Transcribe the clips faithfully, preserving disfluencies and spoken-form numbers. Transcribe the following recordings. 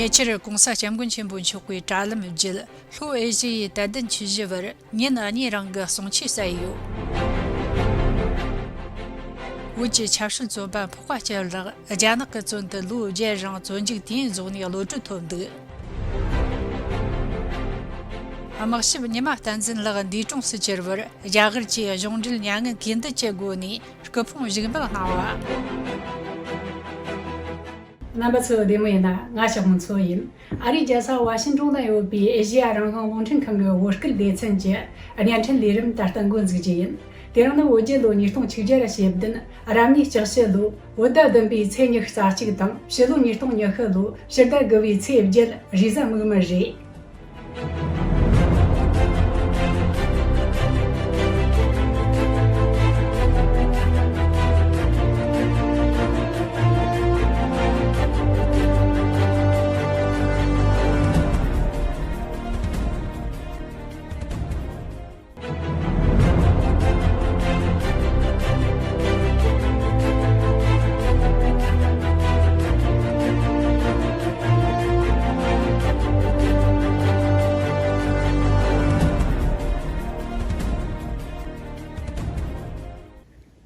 ཉེ་ཆར་༧གོང་ས་༧སྐྱབས་མགོན་ཆེན་པོ་མཆོག་གིས་དྲ་ལམ་བརྒྱུད་ལྷོ་ཨེ་ཤི་ཡའི་དད་ལྡན་ཆོས་བཞི་བར་ཉིན་གཉིས་རིང་གི་གསུང་ཆོས་སྩལ་ཡོད། བོད་ཀྱི་ཆབ་སྲིད་བཙོན་པ་འཕགས་པ་སྐྱབས་ལགས་རྒྱ་ནག་གི་བཙོན་དུ་ལོ་བརྒྱད་རིང་བཙོན་འཇུག་དུས་ཡུན་རྫོགས་ནས་གློད་གྲོལ་ཐོབ་འདུག་དམག་ཞབས་ཉི་མ་བསྟན་འཛིན་ལགས་འདས་གྲོངས་སུ་གྱུར་བར་རྒྱ་གར་གྱི་གཞུང་འབྲེལ་མྱ་ངན་གུས་འདུད་ཀྱི་སྒོ་ནས་སྐུ་ཕུང་བཞུགས་འབུལ་གནང་བ། རྣམ་པ་ཚོ་བདེ་མོ་ཡིན་ན། ང་ཞག་མོ་མཚོ་ཡིན། ཨ་རིའི་རྒྱལ་ས་ཝ་ཤིང་ཏོན་ན་ཡོད་པའི་ཨེ་ཤེ་ཡ་རང་དབང་རླུང་འཕྲིན་ཁང་གི་བོད་སྐད་སྡེ་ཚན་གྱི་བརྙན་འཕྲིན་ལས་རིམ་ད་ལྟ་འགོ་འཛུགས་རྒྱུ་ཡིན། དེ་རིང་ནི་བོད་རྒྱལ་ལོ་ཉིས་སྟོང་ཆིག་བརྒྱ་ཞེ་བདུན་རབ་གནས་ལྕགས་བྱི་ལོ་བོད་ཟླ་བདུན་པའི་ཚེས་ཉི་ཤུ་རྩ་གཅིག་དང་ཕྱི་ལོ་ཉིས་སྟོང་ཉི་ཤུ་ལོ་ཕྱི་ཟླ་དགུ་པའི་ཚེས་བརྒྱད་རེས་གཟའ་མིག་དམར་རེད།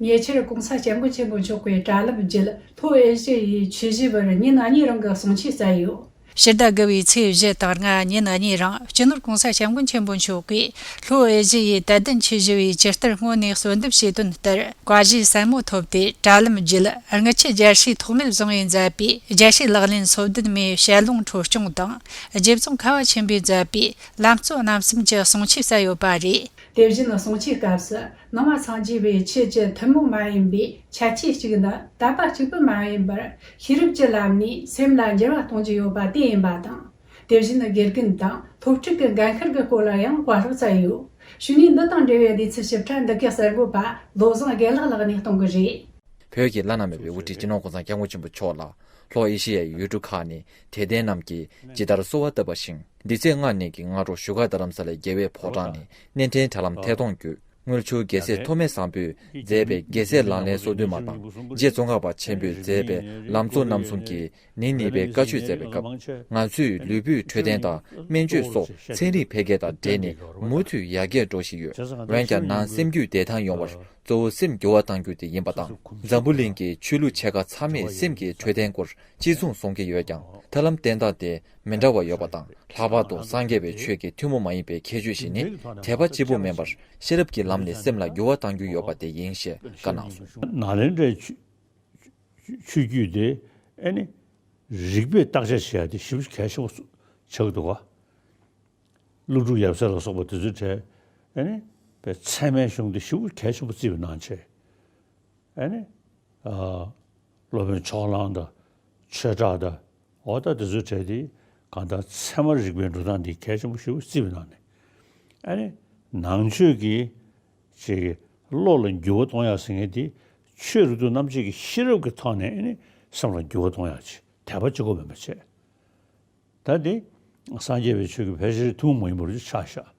ཉེ་ཆར་༧གོང་ས་༧སྐྱབས་མགོན་ཆེན་པོ་མཆོག་གིས་དྲ་ལམ་བརྒྱུད་ལྷོ་ཨེ་ཤི་ཡའི་ཆོས་བཞི་བར་ཉིན་གཉིས་རིང་གི་གསུང་ཆོས་སྩལ་ཡོད། ཕྱི་ཟླ་དགུ་པའི་ཚེས་བཞི་དང་ལྔ་ཉིན་གཉིས་རིང་སྤྱི་ནོར་༧གོང་ས་༧སྐྱབས་མགོན་ཆེན་པོ་མཆོག་གིས་ལྷོ་ཨེ་ཤི་ཡའི་དད་ལྡན་ཆོས་བཞི་པའི་ཇི་ལྟར་སྔོན་ནས་གསོལ་འདེབས་བྱས་དོན་ལྟར་བཀའ་བཞེས་ཟབ་མོ་ཐོབ་སྟེ། དྲ་ལམ་བརྒྱུད་དངུལ་ཆུ་རྒྱལ་སྲས་ཐོགས་མེད་བཟང་བོས་མཛད་པའི་རྒྱལ་སྲས་ལག་ལེན་སོ་བདུན་མའི་ཞལ་ལུང་འཕྲོ་སྐྱོང་དང་། རྗེ་ཙོང་ཁ་བ་ཆེན་པོས་མཛད་པའི་ལམ་གཙོ་རྣམ་གསུམ་གྱི་གསུང་ཆོས་སྩལ་ཡོད་པ་རེད། དེ་བཞིན་གསུང་ཆོས་སྐབས་སུ་ནང་པ་སངས་རྒྱས་པའི་ཆོས་ཀྱི་ཐུན་མོང་མ་ཡིན་པའི་ཁྱད་ཆོས་གཅིག་ནི། དད་པ་གཅིག་པུ་མ་ཡིན་པར་ཤེས་རབ་ཀྱི་ལམ་ནས་སེམས་ལ་འགྱུར་བ་གཏོང་རྒྱུ་ཡོད་པ་དེ་ཡིན་པ་དང་། དེ་བཞིན་དགེ་རྒན་དང་སློབ་ཕྲུག་གི་འགན་འཁུར་གྱི་སྐོར་ལ་ཡང་བཀའ་སློབ་སྩལ་ཡོད། ཞུས་ནས་འདི་དང་འབྲེལ་བའི་གནས་ཚུལ་ཞིབ་ཕྲ་འདི་གའི་གསར་འགོད་པ་བློ་བཟང་དགེ་ལེགས་ལགས་ནས་གཏོང་གི་རེད། བོད་ཀྱི་བླ་ན་མེད་པའི་དབུ་ཁྲིད་སྤྱི་ནོར་༧གོང་ས་༧སྐྱབས་མགོན་ཆེན་པོ་མཆོག་ལ་ལྷོ་ཨེ་ཤེ་ཡའི་ཡུལ་གྲུ་ཁག་ནས་དད་ལྡན་རྣམས་ཀྱིས་ཇི་ལྟར་གསོལ་བ་བཏབ་པ་བཞིན། འདི་ཚེས་ལྔ་ཉིན་གྱི་སྔ་དྲོ་བཞུགས་སྒར་རྡ་རམ་ས་ལའི་རྒྱལ་བའི་ཕོ་བྲང་ནས་སྣེ་འདྲེན་དྲ་ལམ་ཐད་གཏོང་བརྒྱུད། དངུལ་ཆུ་རྒྱལ་སྲས་ཐོགས་མེད་བཟང་པོས་མཛད་པའི་རྒྱལ་སྲས་ལག་ལེན་སོ་བདུན་མ་དང་། རྗེ་ཙོང་ཁ་པ་ཆེན་པོས་མཛད་པའི་ལམ་གཙོ་རྣམ་གསུམ་གྱི་ཉིན་གཉིས་པའི་བཀའ་ཆོས་མཛད་པའི་སྐབས། ང་ཚོས་ལུས་པོའི་འཕྲོད་བསྟེན་དང་སྨན་བཅོས་སོགས་ཚན་རིག་འཕེལ་རྒྱས་དང་འབྲེལ་ནས་མུ་མཐུད་ཡར་རྒྱས་འགྲོ་བཞིན་ཡོད། འོན་ཀྱང་ནང་སེམས་རྒྱུད་བདེ་ཐང་ཡོང་བར་གཙོ་བོ་སེམས་འགྱུར་བ་གཏང་རྒྱུ་དེ་ཡིན་པ་དང་། འཛམ་བུ་གླིང་གི་ཆོས་ལུགས་ཆེ་ཁག་ཚང་མས་སེམས་ཀྱི་འཕྲོད་བསྟེན་སྐོར་གཅིག་མཚུངས་གསུང་གི་ཡོད་ཀྱང་། ཐབས་ལམ་བསྟེན་སྟངས་དེ་མི་འདྲ་བ་ཡོད་པ་དང་། ལྷག་པར་དུ་སངས་རྒྱས་པའི་ཆོས་ཀྱི་ཐུན་མོང་མ་ཡིན་པའི་ཁྱད་ཆོས་ཤིག་ནི་དད་པ་གཅིག་པུ་མིན་པར་ཤེས་རབ་ཀྱི་ལམ་ནས་སེམས་ལ་འགྱུར་བ་གཏང་རྒྱུ་ཡོད་པ་དེ་ཡིན་ཞེས་བཀའ་གནང་སོང་། ནཱ་ལེནྡྲའི་ཆོས་ཆོས་བརྒྱུད་དེ་ཨ་ནི་རིགས་པས་བརྟག་དཔྱད་བྱེད་ཡ་དེ་ཞེ་པོ་གལ་ཆེན་པོ་ཆགས་འདུག་ག་ཀླུ་སྒྲུབ་ཡབ་སྲས་ལ་སོགས་པ་དེ་ཚོའི་གྲས་ཨ་ནི་པའི་ཚད་མའི་གཞུང་དེ་ཞེ་པོ་གལ་ཆེན་པོ་བརྩིས་པའི་ནང་བྱས། ཨ་ནི་ཨ་སློབ་དཔོན་ཕྱོགས་གླང་དང་ཆོས་གྲགས་དང་། འོ་ད་དེ་ཚོའི་གྲས་དེ་གང་ལྟར་ཚད་མ་རིག་པའི་འགྲོ་སྟངས་འདི་གལ་ཆེན་པོ་ཞེ་པོ་བརྩིས་པའི་ནང་ནས། ཨ་ནི་ནང་ཆོས་ཀྱི་ཅིག་བློ་ལ་འགྱུར་བ་གཏོང་ཡག་ཟེར་མཁན་དེ་ཆོས་རིག་ཏུ་རྣམ་འབྱེད་ཀྱི་ཤེས་རབ་ཀྱི་ཐོག་ནས་ཨ་ནི་སེམས་ལ་འགྱུར་བ་གཏོང་ཡག་ཅིག་དད་པ་གཅིག་པོ་མིན་པ་བྱས། ད་དེ་སངས་རྒྱས་པའི་ཆོས་ཀྱི་ཕལ་ཆེར་ཐུན་མོང་མ་ཡིན་པ་རུ་ཆགས་ཤག་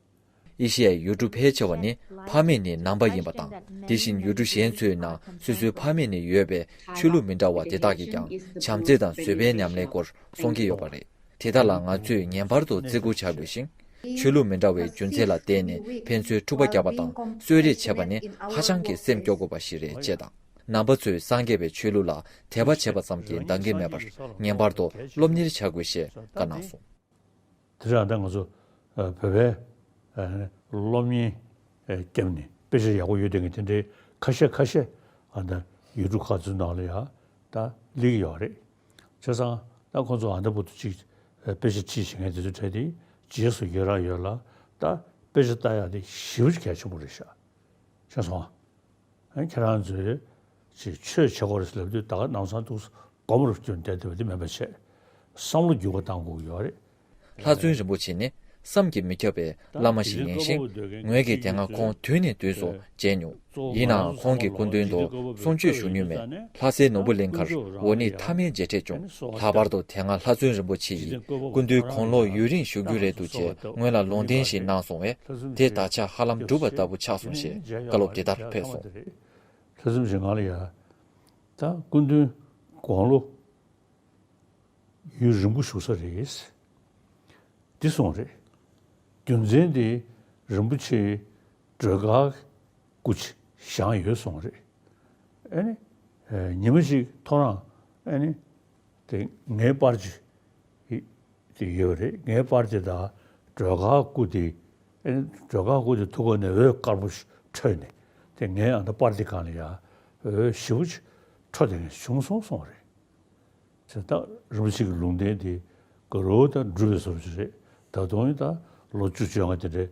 ཨེ་ཤེ་ཡའི་ཡུལ་གྲུ་ཕལ་ཆེ་བ་ནི་ཕ་མེས་ནས་ནང་པ་ཡིན་པ་དང་། དེ་བཞིན་ཡུལ་གྲུ་གཞན་ཚོའི་ནང་སོ་སོའི་ཕ་མེས་ནས་ཡོད་པའི་ཆོས་ལུགས་མི་འདྲ་བ་དེ་དག་གིས་ཀྱང་བྱམས་བརྩེ་དང་བཟོད་པའི་ཉམས་ལེན་སྐོར་གསུང་གི་ཡོད་པ་རེད། དེ་དག་ལ་ང་ཚོས་ངེས་པར་དུ་བརྩི་བཀུར་བྱ་དགོས་ཤིང་། ཆོས་ལུགས་མི་འདྲ་བའི་རྒྱུ་མཚན་ལ་བརྟེན་ནས་ཕན་ཚུན་འཁྲུག་པ་བརྒྱབ་པ་དང་གསོད་རེས་བྱེད་པ་ནི་ཧ་ཅང་གི་སེམས་སྐྱོ་དགོས་པ་ཞིག་རེད་ཅེས་དང་། ནང་པ་ཚོས་སངས་རྒྱས་པའི་ཆོས་ལུགས་ལ་དད་པ་བྱེད་པ་ཙམ་གྱིས་འདང་གི་མེད་པར། ངེས་པར་དུ་སློབ་གཉེར་བྱ་དགོས་ཞེས་བཀའ་གནང་སོང་། དེ་རིང་ད་ང་ཚོ་ཨ་བོད་པའི་ཨ་སློབ་གཉེར་ཨ་བརྒྱབ་ནས་དཔེ་ཆ་ཡག་པོ་ཡོད་བསྡད་མཁན་དེ་འདྲའི་ཁ་ཤས་ཁ་ཤས་ཨ་ད་ཡུལ་གྲུ་ཁག་ཚོའི་ནང་ལ་ཡང་ད་སླེབས་ཀྱི་ཡོད་རེད། བྱས་ཙང་ད་ཁོང་ཚོ་ཨ་ད་བར་དུ་ཅིག་ཨ་དཔེ་ཆ་ཁྲིད་བྱེད་མཁན་དེ་ཚོའི་གྲས་དེ་རྗེས་སུ་ཡི་རང་ཡོད་ལ། ད་དཔེ་ཆ་ལྟ་ཡག་དེ་ཞེ་པོ་ཅིག་གལ་ཆེན་པོ་རེད་ཤག་ཤེས་སོང་ཨ། ཁྱེད་རང་ཚོས་ཅིག་ཆོས་བྱེད་དགོས་རེད་ཟེར་ལབ་དུས་ད་ག་ནང་ཚང་ཏོག་ཙམ་སྒོམ་རུ་བསྐྱོན་བསྡད་བསྡད་པ་དེ་མིན་པ་བྱས། བསམ་བློ་འགྱུར་བ་གཏང་དགོས་ཀྱི་ཡོད་རེད། ལྷ་བཙུན་རིན་པོ་ཆེ་ནི་བསམ་གྱིས་མི་ཁྱབ་པའི་བླ་མ་ཞིག་ཡིན་ཞིང་། ངོས་ཀྱིས་དེ་སྔ་ཁོང་དུས་ནས་དུས་སུ་མཇལ་མྱོང་། ཡིན་ནའང་ཁོང་གི་སྐུ་མདུན་དུ་གསུང་ཆོས་ཞུ་མྱོང་མེད། ལྷ་སའི་ནོར་བུ་གླིང་ཁར་འོ་ནི་མཐའ་མའི་མཇལ་འཕྲད་བྱུང་། ལྷག་པར་དུ་དེ་སྔ་ལྷ་བཙུན་རིན་པོ་ཆེ་ཡིས་སྐུ་མདུན་དགུང་ལོ་ཡུན་རིང་བཞུགས་རྒྱུ་རེད་འདུག་ཅེས་སྔོན་ལ་ལུང་བསྟན་ཞིག་གནང་སོང་བས། དེ་ད་ཆ་ཧ་ལམ་འགྲུབ་པ་ལྟ་བུ་ཆགས་སོང་ཞེས་བཀའ་སློབ་དེ་ལྟར་ཕེབས་སོང་། ལྷ་བཙུན་ཞིག་ང་ལ་ཡ། ད་སྐུ་མདུན་དགུང་ལོ་ ཡུན་རིང་པོ་བཞུགས་ས་རེད། འདི་གསུངས་རེད། རྒྱུ་མཚན་དེ་རིན་པོ་ཆེ་སྒྲོལ་དཀར་སྐུ་བཞེངས་ཡོད་གསུངས་རེད། ཨ་ནི། ཉི་མ་ཞིག་ཐོ་རངས་ཨ་ནི། དེ་ངའི་པར་ཅིག་དེ་ཡོད་རེད། ངའི་པར་དེ་དང་སྒྲོལ་དཀར་སྐུ་དེ་ཨ་ནི་སྒྲོལ་དཀར་སྐུ་དེ་ཐུགས་ཀ་ནས་འོད་དཀར་པོ་འཕྲོས་ནས་དེ་ངའི་ཨ་ནི་པར་དེ་སྒང་ལ་ཡ་འོད་ཞེ་པོ་ཅིག་འཕྲོ་དེ་བྱུང་སོང་གསུངས་རེད། ད་རིན་པོ་ཆེ་གི་ལུང་བསྟན་དེ་ག་རུ་ད་འགྲུབ་པའི་བཟོ་ཅིག་རེད། ད་དུང་ད་ལོ་བཅུ་བཅོ་ལྔ་དེ་འདྲའི་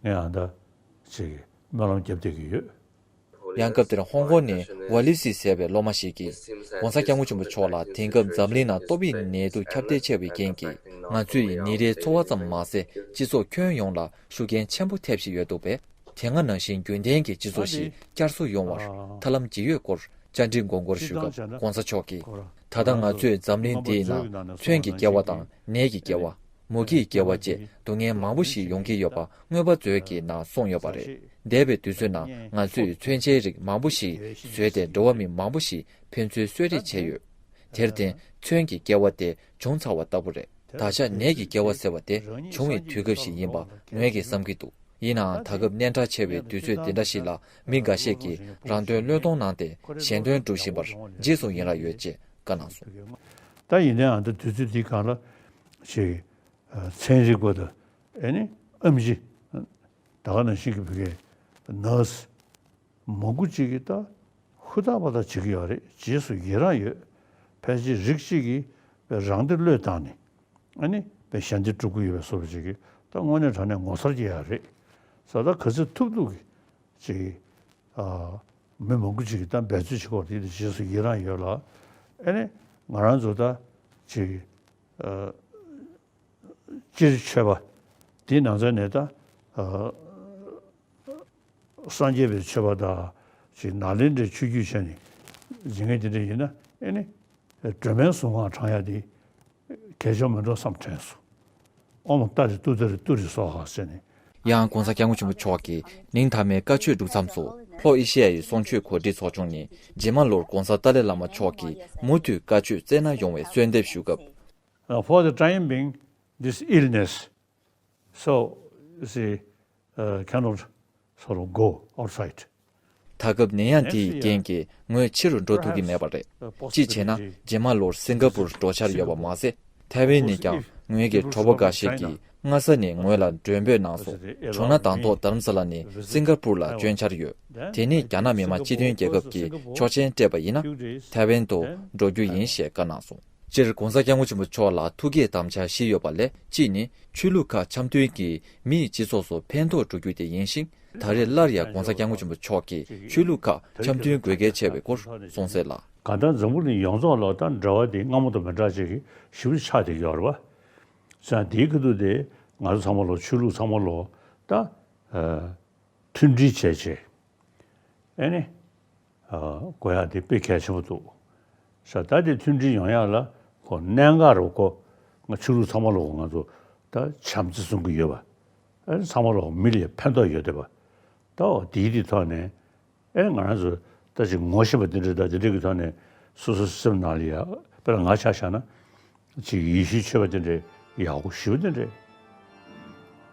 ངས་ཨ་ད་ཅིག་སྨོན་ལམ་བརྒྱབ་བསྡད་ཀྱི་ཡོད། ཡང་སྐབས་དེར་ཧོང་ཀོང་ནས་ཝ་ལི་སི་ཟེར་བའི་སློབ་མ་ཞིག་གིས་༧གོང་ས་༧སྐྱབས་མགོན་ཆེན་པོ་མཆོག་ལ་དེང་སྐབས་འཛམ་གླིང་ནང་ཏོག་དབྱིབས་ནད་དུག་ཁྱབ་གདལ་ཆེ་བའི་རྐྱེན་གྱིས་ང་ཚོས་ཉིན་རེའི་འཚོ་བ་ཙམ་མ་ཟད་སྤྱི་ཚོགས་ཁྱོན་ཡོངས་ལ་ཤུགས་རྐྱེན་ཆེན་པོ་ཐེབས་བཞིན་ཡོད་འདུག་པས། དེ་སྔ་ནང་བཞིན་རྒྱུན་ལྡན་གྱི་སྤྱི་ཚོགས་ཤིག་བསྐྱར་གསོ་ཡོང་བར་ཐབས་ལམ་ཇི་ཡོད་སྐོར་བཅར་འདྲི་མགོ་སྐོར་ཞུས་སྐབས་༧གོང་ས་མཆོག་གིས། ད་ལྟ་ང་ཚོས་འཛམ་གླིང་འདིའི་ནང་མཚོན་གྱི་ཀེ་བ་དང་ནས་ཀྱི་ཀེ་བ། མུ་གེའི་ཀེ་བ་བཅས་སྡུག་བསྔལ་མང་པོ་ཞིག་ཡོང་གི་ཡོད་པ་མངོན་པ་མཛོད་ཀྱི་ནང་གསུངས་ཡོད་པ་རེད། འདས་པའི་དུས་ཚོད་ནང་ང་ཚོས་མཚོན་ཆའི་རིགས་མང་པོ་ཞིག་བཟོས་ཏེ་འགྲོ་བ་མི་མང་པོ་ཞིག་ཕན་ཚུན་གསོད་རེས་བྱས་ཡོད། དེར་བརྟེན་མཚོན་གྱི་ཀེ་བ་དེ་བྱུང་ཚར་བ་ལྟ་བུ་རེད། ད་ཆ་ནད་ཀྱི་ཀེ་བ་ཟེར་བ་དེ་བྱུང་བའི་དུས་སྐབས་ཤིག་ཡིན་པ་ངོས་ཀྱིས་བསམ་གྱི་འདུག་ཡིན་ནའང་ད་སྐབས་གནས་འདྲ་ཆེ་བའི་དུས་ཚོད་འདི་འདྲ་ཞིག་ལ་མི་འགའ་ཤས་ཀྱིས་རང་དོན་བློས་གཏོང་གནང་སྟེ་གཞན་དོན་སྒྲུབ་བཞིན་པར་རྗེས་སུ་ཡི་རང་ཡོད་ཅེས་བཀའ་གནང་སོང་། ད་ཡིན་ནའང་ད་དུས་ཚོད་འདིའི་སྒང་ལ་ཞིག་ཚན་རིག་པ་དང་ཨ་ནི་ཨེམ་ཆི་ད་ག་ནང་བཞིན་གྱི་བོད་ཀྱི་ནར་སི་མང་པོ་ཅིག་གིས་ད་ཧུར་ཐག་པ་ཐག་བྱེད་ཀྱི་ཡོད་རེད། རྗེས་སུ་ཡི་རང་ཡོད། ཕལ་ཆེར་རིགས་གཅིག་གིས་རང་སྡེ་བློས་བཏང་ནས་ཨ་ནི་ཞལ་འདེབས་སྒྲུབ་ཀྱི་ཡོད་པའི་བཟོ་འདྲ་ཅིག་གིས་ད་དངོས་གནས་དྲང་གནས་ངོ་མཚར་སྐྱེ་ཡག་རེད། ས་ད་ག་ཚོད་ཐུབ་ཐུབ་ཀྱིས་ཅིག་ཨ་མི་མང་པོ་ཅིག་གིས་ད་འབད་རྩོལ་བྱེད་ཀྱི་ཡོད་རེད། རྗེས་སུ་ཡི་རང་ཡོད་ལ་ཨ་ནི་ང་རང་ཚོ་ད་ཅིག་ཨ། སྤྱིར་ཆོས་པ་དེའི་ནང་ཚན་ནས་ད་ཨ་སངས་རྒྱས་པའི་ཆོས་པ་དང་ཅིག་ནཱ་ལེནྡྲའི་ཆོས་བརྒྱུད་བྱས་ནས་འཛིན་མཁན་དེ་འདྲ་ཡིན་ན་ཨེ་ནི་སྒྲོལ་མའི་གཟུངས་སྔགས་བགྲང་ཡ་དེ་གལ་ཆེན་མིན་འགྲོ་བསམ་དྲན་སོང་། ཨོཾ་ཏཱ་རེ་ཏུཏྟཱ་རེ་ཏུ་རེ་སྭཱ་ཧཱ་ཟེར་ནས། ཡང་༧གོང་ས་༧སྐྱབས་མགོན་ཆེན་པོ་མཆོག་གིས་ནིང་མཐའ་མའི་བཀའ་ཆོས་སྒྲུབ་མཚམས་སུ་ལྷོ་ཨེ་ཤེ་ཡ་ཡི་གསུང་ཆོས་གོ་སྒྲིག་ཚོགས་ཆུང་ནས་རྗེས་མ་ལོར་༧གོང་ས་ཏཱ་ལའི་བླ་མ་མཆོག་གིས་མུ་མཐུད་བཀའ་ཆོས་སྩལ་གནང་ཡོང་བའི་གསོལ་འདེབས་ཞུ་སྐབས། Uh, for the time being, this illness, so, you see, uh, cannot sort of go outside. ད་སྐབས་ནད་ཡམས་དེ་ཡི་རྐྱེན་གྱིས་ངོས་ཕྱི་རུ་འགྲོ་ཐུབ་ཀྱི་མེད་པ་རེད། གཅིག་བྱས་ན་རྗེས་མ་ལོར་སིང་ག་པུར་འགྲོ་འཆར་ཡོད་པ་མ་ཟད། ཐའེ་ཝན་ནས་ཀྱང་ངོས་ཀྱི་གྲོགས་པོ་འགའ་ཤས་ཀྱིས་སྔ་ས་ནས་ངོས་ལ་མགྲོན་འབོད་གནང་སོང་། བྱུང་ན་དང་ཐོག་དྷ་རམ་ས་ལ་ནས་སིང་ག་པུར་ལ་བྱོན་འཆར་ཡོད། དེ་ནས་རྒྱ་ནག་མི་དམངས་སྤྱི་མཐུན་རྒྱལ་ཁབ་ཀྱིས་ཆོག་མཆན་སྤྲད་པ་ཡིན་ན། ཐའེ་ཝན་དུ་འགྲོ་རྒྱུ་ཡིན་ཞེས་བཀའ་གནང་སོང་། སྤྱིར་༧གོང་ས་༧སྐྱབས་མགོན་ཆེན་པོ་མཆོག་ལ་ཐུགས་བསྐྱེད་དམ་བཅའ་བཞི་ཡོད་པ་ལས་གཅིག་ནི་ཆོས་ལུགས་ཁག་འཆམ་མཐུན་གྱིས་མིའི་སྤྱི་ཚོགས་སུ་ཕན་ཐོགས་འགྲོ་རྒྱུ་དེ་ཡིན་ཞིང་། ད་རེས་སླར་ཡང་༧གོང་ས་༧སྐྱབས་མགོན་ཆེན་པོ་མཆོག་གིས་ཆོས་ལུགས་ཁག་འཆམ་མཐུན་དགོས་གལ་ཆེ་བའི་སྐོར་གསུངས་གསལ་ལ། གང་ལྟར་འཛམ་བུ་གླིང་ཡོངས་རྫོགས་ལ་ད་འབྲེལ་བ་དེ་སྔ་མོ་དང་མི་འདྲ་ཅིག་གི་ཞིབ་ཆགས་བསྡད་ཀྱི་ཡོད་རེད་བ། ཙང་དེའི་ཁ་ཐུག་དེ་ང་ཚོ་ཚང་མ་ལོ་ཆོས་ལུགས་ཚང་མ་ལོ་ད་མཐུན་སྒྲིལ་བྱས་བྱས་ཨ་ནི། དགོས་ཡག་དེ་དཔེ་གལ་ཆེན་པོ་འདུག་ས་ད་དེ་མཐུན་སྒྲིལ་ཡོང་ཡག་ལ་ཁོ་གནད་འགག་རུ་ཁོ་ང་ཆོས་ལུགས་ཚང་མ་ལོག་ང་ཚོ་ད་བྱམས་བརྩེ་བཟུང་གི་ཡོད་པ། ཨེ་ཚང་མ་ལོག་མི་ལ་ཕན་ཐོགས་ཡོད་བསྡད་པ། ད་འོ་དེའི་དེ་ཐོག་ནས་ཨེ་ང་རང་ཚོ་ད་ཅིག་ངོ་ཤེས་པ་དེ་འདྲ་ད་དེ་འདྲ་གི་ཐོག་ནས་སོ་སོ་སེམས་ནང་ལ་ཡ་དཔེར་ན་ང་ཆ་བཞག་ན་ཅིག་ཡེ་ཤུའི་ཆོས་པ་དེ་འདྲ་ཡག་པོ་ཞེ་པོ་དེ་འདྲ།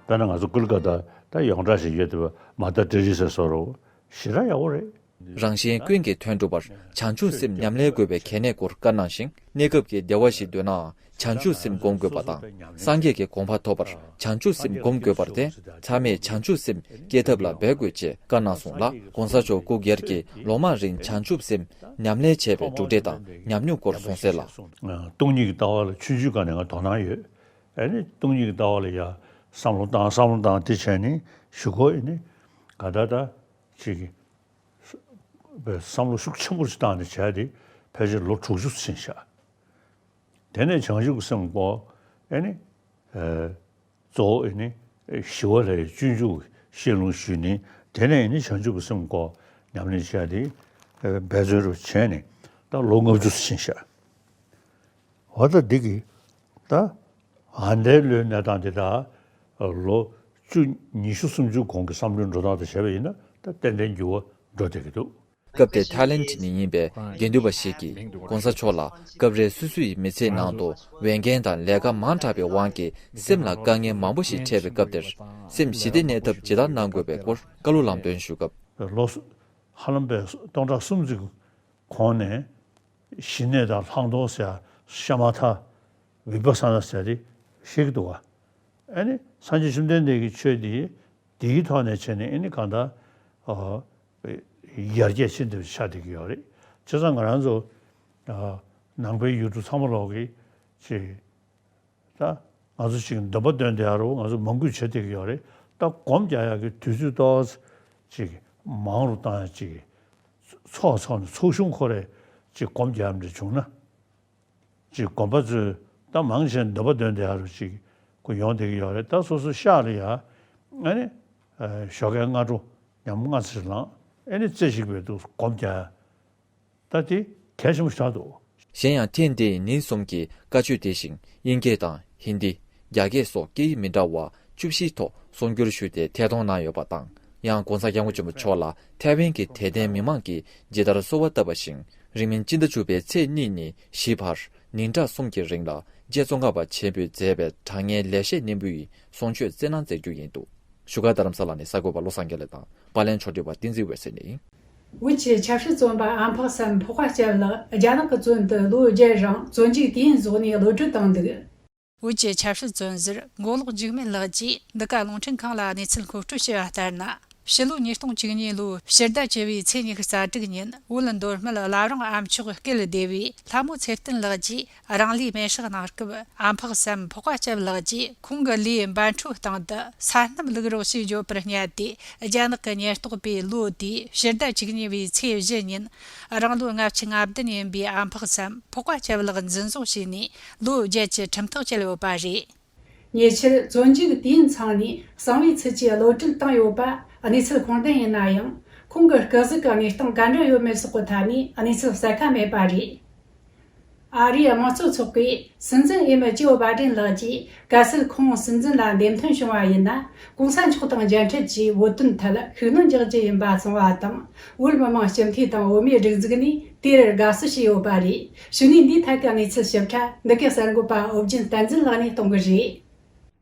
དཔེར་ན་ང་ཚོ་ཀུ་ལི་ཀ་ད་ད་ཡོངས་གྲགས་ཤིག་ཡོད་བསྡད་པ་མ་ད་ཏྲེ་རི་ས་བཟོ་འདྲ་བོ། ཞེ་དྲག་ཡག་པོ་རེད། རང་གཞན་ཀུན་གྱི་དོན་སྒྲུབ་པར་བྱང་ཆུབ་སེམས་ཉམས་ལེན་དགོས་པའི་གལ་གནད་སྐོར་བཀའ་གནང་ཞིང་། གནས་སྐབས་ཀྱི་བདེ་བ་ཞིག་འདོད་ནའང་བྱང་ཆུབ་སེམས་སྒོམ་དགོས་པ་དང་། སངས་རྒྱས་ཀྱི་གོ་འཕང་ཐོབ་པར་བྱང་ཆུབ་སེམས་སྒོམ་དགོས་པར་བརྟེན། ཚང་མས་བྱང་ཆུབ་སེམས་བསྐྱེད་ཐབས་ལ་འབད་དགོས་ཅེས་བཀའ་གནང་སོང་ལ། ༸གོང་ས་མཆོག་སྐུ་སྒེར་གྱིས་ལོ་མང་རིང་བྱང་ཆུབ་སེམས་ཉམས་ལེན་བྱས་པའི་གྲུབ་འབྲས་དང་ཉམས་མྱོང་སྐོར་གསུངས་གསལ་ལ། སྟོང་ཉིད་ཀྱི་ལྟ་བ་ལ་ཆུང་ཆུང་སྒང་ནས་ང་དོ་སྣང་ཡོད། ཨ་ནི་སྟོང་ཉིད་ཀྱི་ལྟ་བ་ལ་ཡ་བསམ་བློ་བཏང་བསམ་བློ་བཏང་དེ་བྱས་ནས་ཞུ་གོ་ཨ་ནི་ག་ད་ད་ཅིག་བསམ་བློ་ཤུགས་ཆེན་པོ་ཞིག་བཏང་ནས་བྱས་ཏེ་ཕལ་ཆེར་ལོ་དྲུག་ཅུ་ཕྱིན་ཤག་དེ་ནས་བྱང་ཆུབ་ཀྱི་སེམས་སྐོར་ཨེ་ནི་གཙོ་བོ་ཨེ་ནི་ཞི་བ་ལྷའི་སྤྱོད་འཇུག་བཤད་ལུང་ཞུས་ནས་དེ་ནས་ཨེ་ནི་བྱང་ཆུབ་ཀྱི་སེམས་སྐོར་ཉམས་ལེན་བྱས་ཏེ་འབད་བརྩོན་རུ་བྱས་ནས་ད་ལོ་ལྔ་བཅུ་ཕྱིན་ཤག་འོ་ད་འདི་གི་ད་ཨ་ནི་ལོའི་གནས་སྟངས་འདི་དག་ལོ་བཅུ་ཉི་ཤུ་སུམ་ཅུ་གོང་གི་བསམ་བློའི་འགྲོ་སྟངས་དང་བྱས་པ་ཡིན་ན་ད་ཏན་ཏན་འགྱུར་བ་འགྲོ་བསྡད་ཀྱི་འདུག་སྐབས་དེར་ཐའི་ལེན་ནས་ཡིན་པའི་དགེ་འདུན་པ་ཞིག་གིས་༸གོང་ས་མཆོག་ལ་སྐབས་རེ་སོ་སོ་ཡི་མི་ཚེའི་ནང་དུ་འོས་འགན་དང་ལས་ཀ་མང་དྲགས་པའི་དབང་གིས་སེམས་ལ་དཀའ་ངལ་མང་པོ་ཞིག་འཕྲད་པའི་སྐབས་དེར་སེམས་ཞི་བདེ་གནས་ཐབས་ཇི་ལྟར་གནང་དགོས་པའི་སྐོར་བཀའ་སློབ་ལམ་སྟོན་ཞུ་སྐབས། ལོ་ཧ་ལམ་པའི་སྟོང་ཕྲག་གསུམ་ཙམ་གོང་ནས་ཞི་གནས་དང་ལྷག་མཐོང་ཟེར་ཡ་ཤ་མ་ཐག་བི་པ་ས་ན་ཟེར་དེ་ཤེས་ཀྱི་འདུག་ག་ཨ་ནི་སངས་རྒྱས་བཅོམ་ལྡན་འདས་ཀྱི་ཆོས་འདི་དེའི་ཐོག་ནས་བྱས་ནས་ཨ་ནི་གང་ལྟར་ཨ་ཡར་རྒྱས་ཕྱིན་ཐུབ་ཆགས་བསྡད་ཀྱི་ཡོད་རེད། བྱས་ཙང་ང་རང་ཚོ་ཨ་ནང་པའི་ཡུལ་གྲུ་ཚང་མ་ལོག་གི་ཅིག་ད་ང་ཚོ་ཅིག་འདོན་པ་འདོན་བསྡད་ཡ་རུ་ང་ཚོ་མང་པོས་བྱེད་བསྡད་ཀྱི་ཡོད་རེད། ད་སྒོམ་རྒྱག་ཡག་གི་དུས་ཚོད་ཏོག་ཙམ་ཅིག་མང་རུ་བཏང་ཡ་ཅིག་ཚོགས་ཚོགས་ནས་ཚོགས་ཆུང་ཁོ་རེ་ཅིག་སྒོམ་རྒྱག་ཡ་འདྲ་བྱུང་ན། ཅིག་དགོན་པ་ཚོས་ད་མང་ཆེ་འདོན་པ་འདོན་བསྡད་ཡ་རུ་ཅིག་ཁོ་ཡོང་བསྡད་ཀྱི་ཡོད་རེད། ད་སོ་སོ་ཤག་ལ་ཡ་ཨ་ནི་ཨ་ཞོགས་ཀའི་སྔ་དྲོ་ཉམས་སྔ་ཚེ་ལངས་ཨ་ནི་རྩེ་གཅིག་པའི་འདུག་སྒོམ་རྒྱག་ཡ། ད་དེ་གལ་ཆེན་པོ་ཞིག་ཆགས་འདུག་གཞན་ཡང་ཐེངས་འདིའི་ཉིན་གསུམ་གྱི་བཀའ་ཆོས་དེ་བཞིན་དབྱིན་སྐད་དང་ཧིན་དི། རྒྱ་སྐད་སོགས་སྐད་ཡིག་མི་འདྲ་བ་བཅུ་བཞིའི་ཐོག་གསུང་སྒྱུར་ཞུས་ཏེ་ཐད་གཏོང་གནང་ཡོད་པ་དང་། ཡང་༸གོང་ས་༸སྐྱབས་མགོན་ཆེན་པོ་མཆོག་ལ་ཐའེ་ཝན་གྱི་དད་ལྡན་མི་མང་གིས་ཇི་ལྟར་གསོལ་བ་བཏབ་པ་བཞིན། རིང་མིན་སྤྱི་ཟླ་བཅུ་པའི་ཚེས་གཉིས་ནས་བཞི་བར་ཉིན་གྲངས་གསུམ་གྱི་རིང་ལ་རྗེ་ཙོང་ཁ་པ་ཆེན་པོས་མཛད་པའི་དྲང་ངེས་ལེགས་བཤད་སྙིང་པོ་ཡི་གསུང་ཆོས་སྩལ་གནང་མཛད་རྒྱུ་ཡིན་འདུག་བཞུགས་སྒར་རྡ་རམ་ས་ལ་ནས་གསར་འགོད་པ་བློ་བཟང་དགེ་ལེགས་དང་པར་ལེན་ཕྱོགས་སྒྲིག་པ་བསྟན་འཛིན་འོད་ཟེར་ནས། བོད་ཀྱི་ཆབ་སྲིད་བཙོན་པ་ཨམ་ཕག་སམ་འཕགས་པ་སྐྱབས་ལགས་རྒྱ་ནག་གི་བཙོན་དུ་ལོ་བརྒྱད་རིང་བཙོན་འཇུག་དུས་ཡུན་རྫོགས་ནས་གློད་གྲོལ་བཏང་འདུག་བོད་ཀྱི་ཆབ་སྲིད་བཙོན་ཟུར་མགོ་ལོག་འཇིགས་མེད་ལགས་ཀྱིས་འདི་ག་རླུང་འཕྲིན་ཁང་ལ་གནས་ཚུལ་མཁོ་སྤྲོད་བྱས་པ་ལྟར་ན། ཕྱི་ལོ་ཉིས་སྟོང་བཅུ་གཉིས་ལོའི་ཕྱི་ཟླ་བཅུ་པའི་ཚེས་ཉི་ཤུ་རྩ་དྲུག་ཉིན་བོད་མདོ་སྨད་བླ་བྲང་ཨ་མཆོག་སྐུ་ལ་བདེ་བའི་ལྷ་མོ་ཚེ་བརྟན་ལགས་ཀྱིས་རང་ལུས་མེར་སྲེག་གནང་སྐབས། ཨམ་ཕག་སམ་འཕགས་པ་སྐྱབས་ལགས་ཀྱིས་ཁོང་གི་ལུས་འབར་འཕྲོག་སྟེང་དུ་ས་མནབ་བླུགས་རོགས་ཞེས་བརྗོད་པར་བསྙད་དེ། རྒྱ་ནག་གི་ཉེན་རྟོག་པས་ལོ་དེའི་ཕྱི་ཟླ་བཅུ་གཉིས་པའི་ཚེས་བཞི་ཉིན་རང་ལོ་ལྔ་བཅུ་ང་བདུན་ཡིན་པའི་ཨམ་ཕག་སམ་འཕགས་པ་སྐྱབས་ལགས་འཛིན་བཟུང་བྱས་ནས་ལོ་བརྒྱད་ཀྱི་ཁྲིམས་ཐག་བཅད་ཡོད་པ་རེད། ཉེ་ཆར་བཙོན་འཇུག་དུས་ཡུན་ཚང་ནས་གསང་བའི་ཚུལ་གྱིས་གློད་གྲོལ་བཏང་ཡོད་པ་གནས་ཚུལ་དཔང་རྟགས་ཡིན་ན་ཡང་། ཁོང་གི་སྐུ་གཟུགས་ཀྱི་གནས་སྟངས་ག་འདྲ་ཡོད་མེད་སོགས་ཀྱི་ཐད་ནས་གནས་ཚུལ་གསལ་ཁ་མེད་པ་རེད། ཨ་རིའི་དམངས་གཙོ་ཚོགས་པའི་སྲིད་འཛིན་འོས་མི་ཇོ་བྷ་ཌེན་ལགས་ཀྱིས་གལ་སྲིད་ཁོང་སྲིད་འཛིན་ལ་འདེམས་ཐོན་བྱུང་བ་ཡིན་ན། གོང་ས་མཆོག་དང་མཇལ་འཕྲད་ཀྱིས་བོད་དོན་ཐད་ཤུགས་སྣོན་རྒྱག་རྒྱུ་ཡིན་པ་གསུངས་པ་དང་། བོད་མི་མང་སྤྱི་འཐུས་དང་བོད་མིའི་སྒྲིག་འཛུགས་ནས་དེར་དགའ་བསུ་ཞུས་ཡོད་པ་རེད། གཞུག་ནས་འདིའི་ཐད་ཀྱི་གནས་ཚུལ་ཞིབ་ཕྲ་འདི་གའི་གསར་འགོད་པ་ཨོ་རྒྱན་བསྟན་འཛིན་ལགས་ནས་གཏོང་གི་རེད།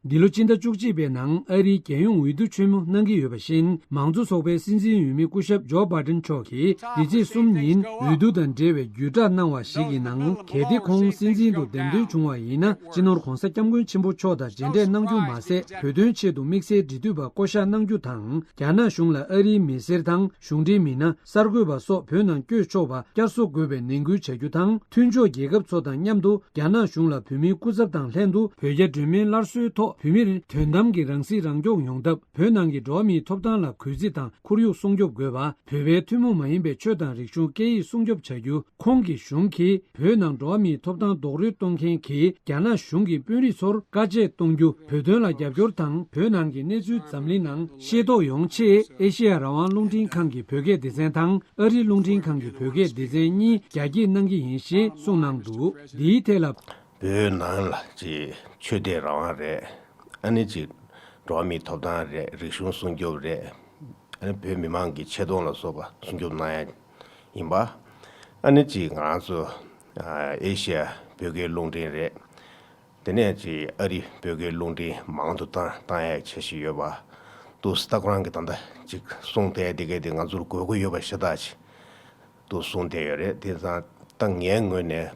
འདི་ལོ་སྤྱི་ཟླ་བཅུ་གཅིག་པའི་ནང་ཨ་རིའི་རྒྱལ་ཡོངས་འོས་བསྡུ་ཆེན་མོ་གནང་གི་ཡོད་པ་བཞིན། མང་གཙོ་ཚོགས་པའི་སྲིད་འཛིན་འོས་མི་སྐུ་ཞབས་ཇོ་བྷ་ཌེན་མཆོག་གིས་འདི་ཚེས་གསུམ་ཉིན་འོས་བསྡུ་དང་འབྲེལ་བའི་བརྒྱུད་བསྒྲགས་གནང་བ་ཞིག་གི་ནང་། གལ་ཏེ་ཁོང་སྲིད་འཛིན་དུ་འདེམས་ཐོན་བྱུང་བ་ཡིན་ན། སྤྱི་ནོར་༸གོང་ས་༸སྐྱབས་མགོན་ཆེན་པོ་མཆོག་དང་མཇལ་འཕྲད་གནང་རྒྱུ་མ་ཟད། བོད་དོན་ཆེད་དུ་དམིགས་བསལ་འབྲེལ་མཐུད་པ་བསྐོ་གཞག་གནང་རྒྱུ་དང་། རྒྱ་ནག་གཞུང་ལ་ཨ་རིའི་མི་སེར་དང་གཞུང་འབྲེལ་མི་སྣ། གསར་འགོད་པ་སོགས་བོད་ནང་བསྐྱོད་ཆོག་པ་བསྐྱར་གསོ་དགོས་པའི་ནན་སྐུལ་བྱ་རྒྱུ་དང་། མཐུན་ཕྱོགས་རྒྱལ་ཁབ་ཚོ་དང་མཉམ་དུ་རྒྱ་ནག་གཞུང་ལ་བོད་མིའི་སྐུ་ཚབ་དང་ལྷན་དུ་བོད་རྒྱ་འབྲེལ་མོལ་སླར་གསོའི་ཐོག་བོད་མིར་དོན་དམ་གྱི་རང་སྲིད་རང་སྐྱོང་ཡོང་ཐབས། བོད་ནང་གི་འགྲོ་བ་མིའི་ཐོབ་ཐང་ལ་གུས་བརྩི་དང་ཁོར་ཡུག་སྲུང་སྐྱོབ་དགོས་པ། བོད་པའི་ཐུན་མོང་མ་ཡིན་པའི་ཆོས་དང་རིག་གཞུང་སྐད་ཡིག་སྲུང་སྐྱོབ་བྱ་རྒྱུ། ཁོང་གི་གཞུང་གིས་བོད་ནང་འགྲོ་བ་མིའི་ཐོབ་ཐང་རྡོག་རོལ་གཏོང་མཁན་གྱི་རྒྱ་ནག་གཞུང་གི་དཔོན་རིགས་ཚོར་དཀའ་སྤྱད་གཏོང་རྒྱུ། བོད་དོན་ལ་རྒྱབ་སྐྱོར་དང་། བོད་ནང་གི་གནས་ཚུལ་འཛམ་གླིང་ནང་ཤེས་རྟོགས་ཡོང་ཆེད། ཨེ་ཤེ་ཡ་རང་དབང་རླུང་འཕྲིན་ཁང་གི་བོད་སྐད་སྡེ་ཚན་དང་། ཨ་རིའི་རླུང་འཕྲིན་ཁང་གི་བོད་སྐད་སྡེ་ཚན་གཉིས་རྒྱ་སྐྱེད་གནང་གི་ཡིན་ཞེས་གསུངས་གནང་འདུག་འདིའི་ཐད་ལ། བོད་ནང་ལ་ཅིག་ཆོས་དད་རང་དབང་རེད། ཨ་ནི་ཅིག་འགྲོ་བ་མིའི་ཐོབ་ཐང་རེད། རིག་གཞུང་སྲུང་སྐྱོབ་རེད། ཨ་ནི་བོད་མི་མང་གི་ཆེ་མཐོང་ལ་སོགས་པ་སྲུང་སྐྱོབ་གནང་ཡ་ཡིན་པ། ཨ་ནི་ཅིག་ང་རང་ཚོ་ཨ་ཨེ་ཤི་ཡ་བོད་སྐད་རླུང་འཕྲིན་རེད། དེ་ནས་ཅིག་ཨ་རི་བོད་སྐད་རླུང་འཕྲིན་མང་དུ་བཏང་བཏང་ཡ་བྱེད་བཞིན་ཡོད་པ་འདུག་ད་ཁོ་རང་གི་ད་ལྟ་ཅིག་གསུང་བསྡད་དེ་གས་དེ་ང་ཚོར་དགོས་མཁོ་ཡོད་པ་ཤ་སྟག་ཅིག་ཏུ་གསུངས་བསྡད་ཡོད་རེད། དེ་ཙང་ད་ངའི་ངོས་ནས་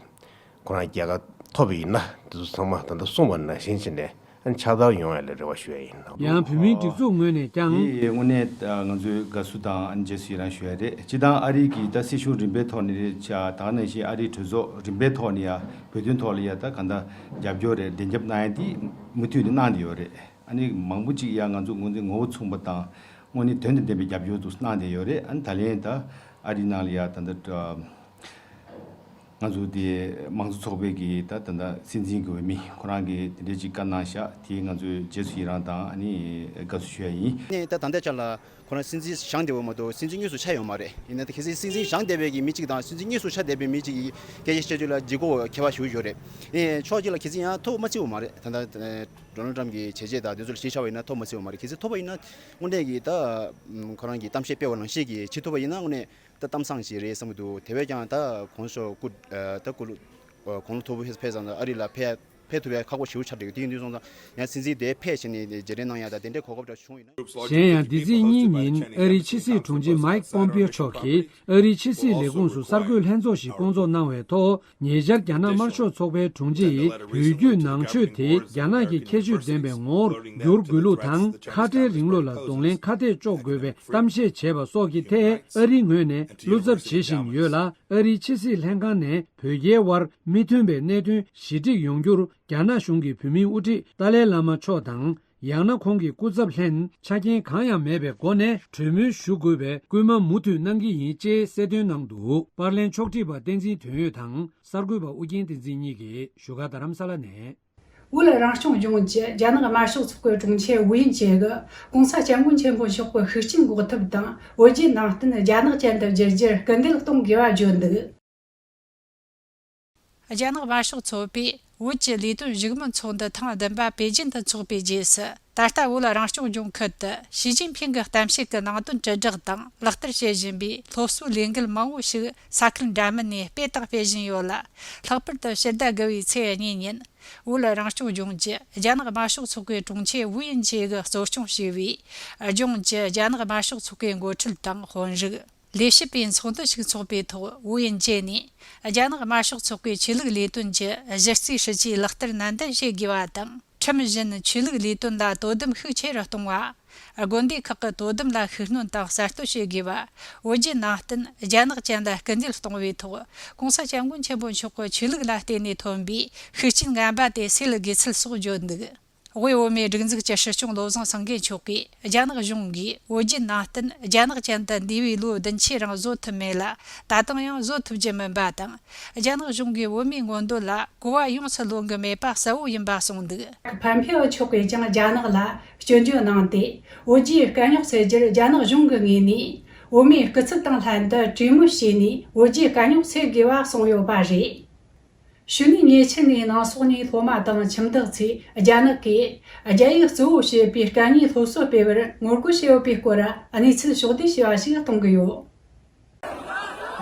ཁོ་རང་རྒྱལ་ཁ་ཐོབ་པ་ཡིན་ན་དེ་ཚོ་ཚང་མ་ད་ལྟ་གསུངས་པ་ནང་བཞིན་བྱས་ནས་ཨ་ནི་ཕྱག་བསྟར་ཡོང་ཡ་ལ་རེ་བ་ཞུ་ཡ་ཡིན། ཡང་བོད་མིའི་སྒྲིག་འཛུགས་ངོས་ནས་ཀྱང་། དེ་དངོས་གནས་ང་ཚོས་དགའ་བསུ་དང་ཨ་ནི་རྗེས་སུ་ཡི་རང་ཞུ་ཡ་རེད། སྤྱི་བཏང་ཨ་རི་གི་ད་སྲིད་གཞུང་རིམ་པའི་ཐོག་ནས་རེད་ཆ་ད་ག་ནང་བཞིན་ཨ་རིའི་གྲོས་ཚོགས་རིམ་པའི་ཐོག་ནས་ཡ་བོད་དོན་ཐོག་ལ་ཡ་ད་ག་འདྲ་རྒྱབ་སྐྱོར་རེད། བདེན་རྒྱབ་གནང་ཡ་དེ་མུ་མཐུད་ནས་གནང་བསྡད་ཡོད་རེད། ཨ་ནི་མང་པོ་ཅིག་ཡ་ང་ཚོ་ངོས་འཛིན་ངོ་བོ་མཚུངས་པ་དང་དངོས་གནས་དོན་དང་ལྡན་པའི་རྒྱབ་སྐྱོར་དུ་གནང་བསྡད་ཡོད་རེད། ཨ་ནི་ད་ལན་ད་ཨ་རི་ནང་ལ་ཡ་ད་ལྟ་ང་ཚོ་དེ་དམངས་གཙོ་ཚོགས་པའི་གི་ད་ད་ལྟ་སྲིད་འཛིན་གྱི་འོས་མི་ཁོ་རང་གིས་དེ་འདྲའི་ཅིག་བཀའ་གནང་ཤག་དེ་ང་ཚོས་རྗེས་སུ་ཡི་རང་དང་ཨ་ནི་དགའ་བསུ་ཞུ་ཡ་ཡིན། ནས་ད་ད་ལྟའི་ཆ་ལ་ཁོ་རང་སྲིད་འཛིན་བཞེངས་བསྡད་པ་མ་གཏོགས་སྲིད་འཛིན་དངོས་སུ་ཆགས་ཡོད་མ་རེད། ཡིན་ན་ད་གལ་སྲིད་སྲིད་འཛིན་བཞེངས་བསྡད་པའི་གི་མི་གཅིག་དང་སྲིད་འཛིན་དངོས་སུ་ཆགས་བསྡད་པའི་མི་གཅིག་གི་སྐད་ཆ་བཤད་རྒྱུ་ལ་ལྗིད་ཁོག་ཁྱད་པར་ཞེ་པོ་ཡོད་རེད། ཨེ་ཕྱོགས་གཅིག་ལ་གལ་སྲིད་ཡང་ཐོབ་མ་བརྩི་བ་མ་རེད། ད་ལྟ་ཨེ་ཌོ་ནལ་ཊམ་གྱི་བྱས་རྗེས་དང་དེ་ཚོ་ལ་གཞི་བཞག་པ་ཡིན་ན་ཐོབ་མ་བརྩི་བ་མ་རེད། གལ་སྲིད་ཐོབ་པ་ཡིན་ན་དངོས་གནས་ཀྱི་ད་ཁོ་རང་གིས་གཏམ་བཤད་སྤེལ་བ་ནང་བཞིན་གྱི་བྱེད་ཐུབ་པ་ཡིན་ན་དངོས་གནས། ད་གཏམ་བཟང་ཞིག་རེད་བསམ་གྱི་འདུག་དེ་བས་ཀྱང་ད་གོང་ཞོ་སྐུ་ད་སྐུ་ལུ་གོང་ལོ་མཐོ་པོ་ཕེབས་ཙང་ཨ་རི་ལ་ཕེབས་ཕེབས་ཐུབ་ཡ་ཁག་པོ་ཞེ་པོ་ཆགས་འགྲོ་གི་དེ་ཡིན་དུས་སོང་ཙང་ཡང་སྲིད་འཛིན་དེ་ཕེབས་བྱས་ནས་མཇལ་འཕྲད་གནང་ཡ་ད་དེ་འདྲའི་གོ་སྐབས་འདྲ་བྱུང་ཡིན་ན། གཞན་ཡང་འདི་ཚེས་གཉིས་ཉིན་ཨ་རིའི་ཕྱི་སྲིད་དྲུང་ཆེ་མའིག་པོམ་པིའོ་མཆོག་གིས་ཨ་རིའི་ཕྱི་སྲིད་ལས་ཁུངས་སུ་གསར་འགོད་ལྷན་ཚོགས་ཤིག་བསྐོང་ཚོགས་གནང་བའི་ཐོག་ཉེ་ཆར་རྒྱ་ནག་དམར་ཤོག་ཚོགས་པའི་དྲུང་ཆེ་ཡིས་བོད་བརྒྱུད་ནང་ཆོས་དེ་རྒྱ་ནག་གི་ཁྱད་ཆོས་ལྡན་པའི་ངོ་བོར་བསྒྱུར་དགོས་ལུགས་དང་། ཁ་བྲལ་རིང་ལུགས་ལ་གདོང་ལེན་ཁ་གཏད་གཅོག་དགོས་པའི་གཏམ་བཤད་བྱས་པ་སོགས་ཀྱི་ཐད་ཨ་རིའི་ངོས་ནས་བློ་འཚབ་བྱེད་བཞིན་ཡོད་ལ། ཨ་རིའི་ཕྱི་སྲིད་ལྷན་ཁང་ནས་བོད་རྒྱའི་དབར་མི་མཐུན་པའི་གནད་དོན་ཞི་འགྲིག་ཡོང་རྒྱུར་རྒྱ་ནག་གཞུང་གི་བོད་མིའི་དབུ་ཁྲིད་ཏཱ་ལའི་བླ་མ་མཆོག་དང་། ཡང་ན་ཁོང་གི་སྐུ་ཚབ་ལྷན་ཆ་རྐྱེན་གང་ཡང་མེད་པའི་སྒོ་ནས་གྲོས་མོལ་ཞུ་དགོས་པའི་སྐུལ་མ་མུ་མཐུད་གནང་གི་ཡིན་ཅེས་གསལ་སྟོན་གནང་འདུག་པར་ལེན་ཕྱོགས་སྒྲིག་པ་བསྟན་འཛིན་དོན་ཡོད་དང་གསར་འགོད་པ་ཨུ་རྒྱན་བསྟན་འཛིན་གཉིས་ཀྱིས་བཞུགས་སྒར་རྡ་རམ་ས་ལ་ནས། བོད་རང་སྐྱོང་ལྗོངས་ཀྱི་རྒྱ་ནག་དམར་ཤོག་ཚོགས་པའི་དྲུང་ཆེ་ཝུ་ཡིན་ཅེ་གིས་༸གོང་ས་༸སྐྱབས་མགོན་ཆེན་པོ་མཆོག་གི་ཤུགས་རྐྱེན་འགོག་ཐབས་དང་བོད་བརྒྱུད་ནང་བསྟན་རྒྱ་ནག་ཅན་དུ་བསྒྱུར་རྒྱུར་སྐུལ་འདེད་གཏོང་དགོས་པ་བརྗོད་འདུག་རྒྱ་ནག་དམར་ཤོག་ཚོགས་པས་བོད་ཀྱི་ལས་དོན་བཞུགས་མོལ་ཚོགས་འདུ་ཐེངས་བདུན་པ་པེ་ཅིན་དུ་འཚོགས་པའི་རྗེས་སུ། ད་ལྟ་བོད་རང་སྐྱོང་ལྗོངས་ཁུལ་དུ་ཞི་ཅིན་ཕིང་གི་གཏམ་བཤད་ཀྱི་ནང་དོན་དྲིལ་བསྒྲགས་དང་ལག་བསྟར་བྱེད་བཞིན་པའི་སློབ་གསོའི་ལས་འགུལ་མང་བོ་ཞིག་ས་ཁུལ་འདྲ་མིན་ནས་སྤེལ་དང་སྤེལ་བཞིན་ཡོད་ལ། ལྷག་པར་དུ་ཕྱི་ཟླ་དགུ་བའི་ཚེས་གཉིས་ཉིན། བོད་རང་སྐྱོང་ལྗོངས་ཀྱི་རྒྱ་ནག་དམར་ཤོག་ཚོགས་པའི་དྲུང་ཆེ་ཝུ་ཡིན་ཅེ་གིས་གཙོ་སྐྱོང་བྱས་པའི་ལྗོངས་ཀྱི་རྒྱ་ནག་དམར་ཤོག་ཚོགས་པའི་འགོ་ཁྲིད་དང་དཔོན་རིགས། ལས་བྱེད་པའི་ཚོགས་འདུ་ཞིག་འཚོགས་པའི་ཐོག་ཝུ་ཡིན་ཅེ་ནས་རྒྱ་ནག་དམར་ཤོག་ཚོགས་པའི་ཆོས་ལུགས་ལས་དོན་གྱི་གཞི་རྩའི་སྲིད་ཇུས་ལག་བསྟར་ནན་ཏན་བྱེད་དགོས་པ་དང་། ཁྲིམས་བཞིན་ཆོས་ལུགས་ལས་དོན་ལ་དོ་དམ་ཤུགས་ཆེ་རུ་གཏོང་བ། དགོན་སྡེ་ཁག་གི་དོ་དམ་ལ་ཤུགས་སྣོན་དང་གསར་གཏོད་བྱེད་དགོས་པ། བོད་བརྒྱུད་ནང་བསྟན་རྒྱ་ནག་ཅན་ལ་སྐུལ་འདེད་གཏོང་བའི་ཐོག་༸གོང་ས་༸སྐྱབས་མགོན་ཆེན་པོ་མཆོག་གི་ཆོས་ལུགས་ལ་བརྟེན་ནས་ཐོན་པའི་ཤུགས་རྐྱེན་ངན་པ་དེ་སེལ་དགོས་ཚུལ་སོགས་བརྗོད་འདུག་དབུས་བོད་མིའི་སྒྲིག་འཛུགས་ཀྱི་སྲིད་སྐྱོང་བློ་བཟང་སེང་གེ་མཆོག་གིས་རྒྱ་ནག་གཞུང་གིས་བོད་བརྒྱུད་ནང་བསྟན་རྒྱ་ནག་ཅན་དུ་འདས་པའི་ལོ་བདུན་ཕྱིས་རིང་བཟོ་ཐུབ་མེད་ལ། ད་དུང་ཡང་བཟོ་ཐུབ་རྒྱུ་མིན་པ་དང་། རྒྱ་ནག་གཞུང་གིས་བོད་མིའི་མངོན་འདོད་ལ་གོ་བ་ཡོངས་སུ་ལོན་གྱི་མེད་པ་གསལ་བོ་ཡིན་པ་གསུངས་འདུག་ཕན་ཕེ་ཝུ་མཆོག་གིས་ཀྱང་རྒྱ་ནག་ལ་སྐྱོན་བརྗོད་གནང་སྟེ། བོད་རྒྱའི་དཀའ་རྙོག་སེལ་རྒྱུར་རྒྱ་ནག་གཞུང་གི་ངོས་ནས་བོད་མིའི་སྐུ་ཚབ་དང་ལྷན་དུ་གྲོས་མོལ་བྱས་ནས་བོད་རྒྱའི་དཀའ་རྙོག་སེལ་དགོས་པ་གསུངས་ཡོད་པ་རེད། ཕྱི་ནས་ཉེ་ཆར་ནས་ནང་སོག་ནས་སློབ་མ་དང་ཁྱིམ་བདག་ཚོས་རྒྱ་ནག་གིས་རྒྱ་ཡིག་གཙོ་བོ་བྱེད་པའི་སྐད་གཉིས་སློབ་གསོ་སྤེལ་བར་ངོ་རྒོལ་བྱས་ཡོད་པའི་སྐོར་གནས་ཚུལ་ཕྱོགས་བསྡུས་བྱས་པ་ཞིག་གཏོང་གི་ཡོད།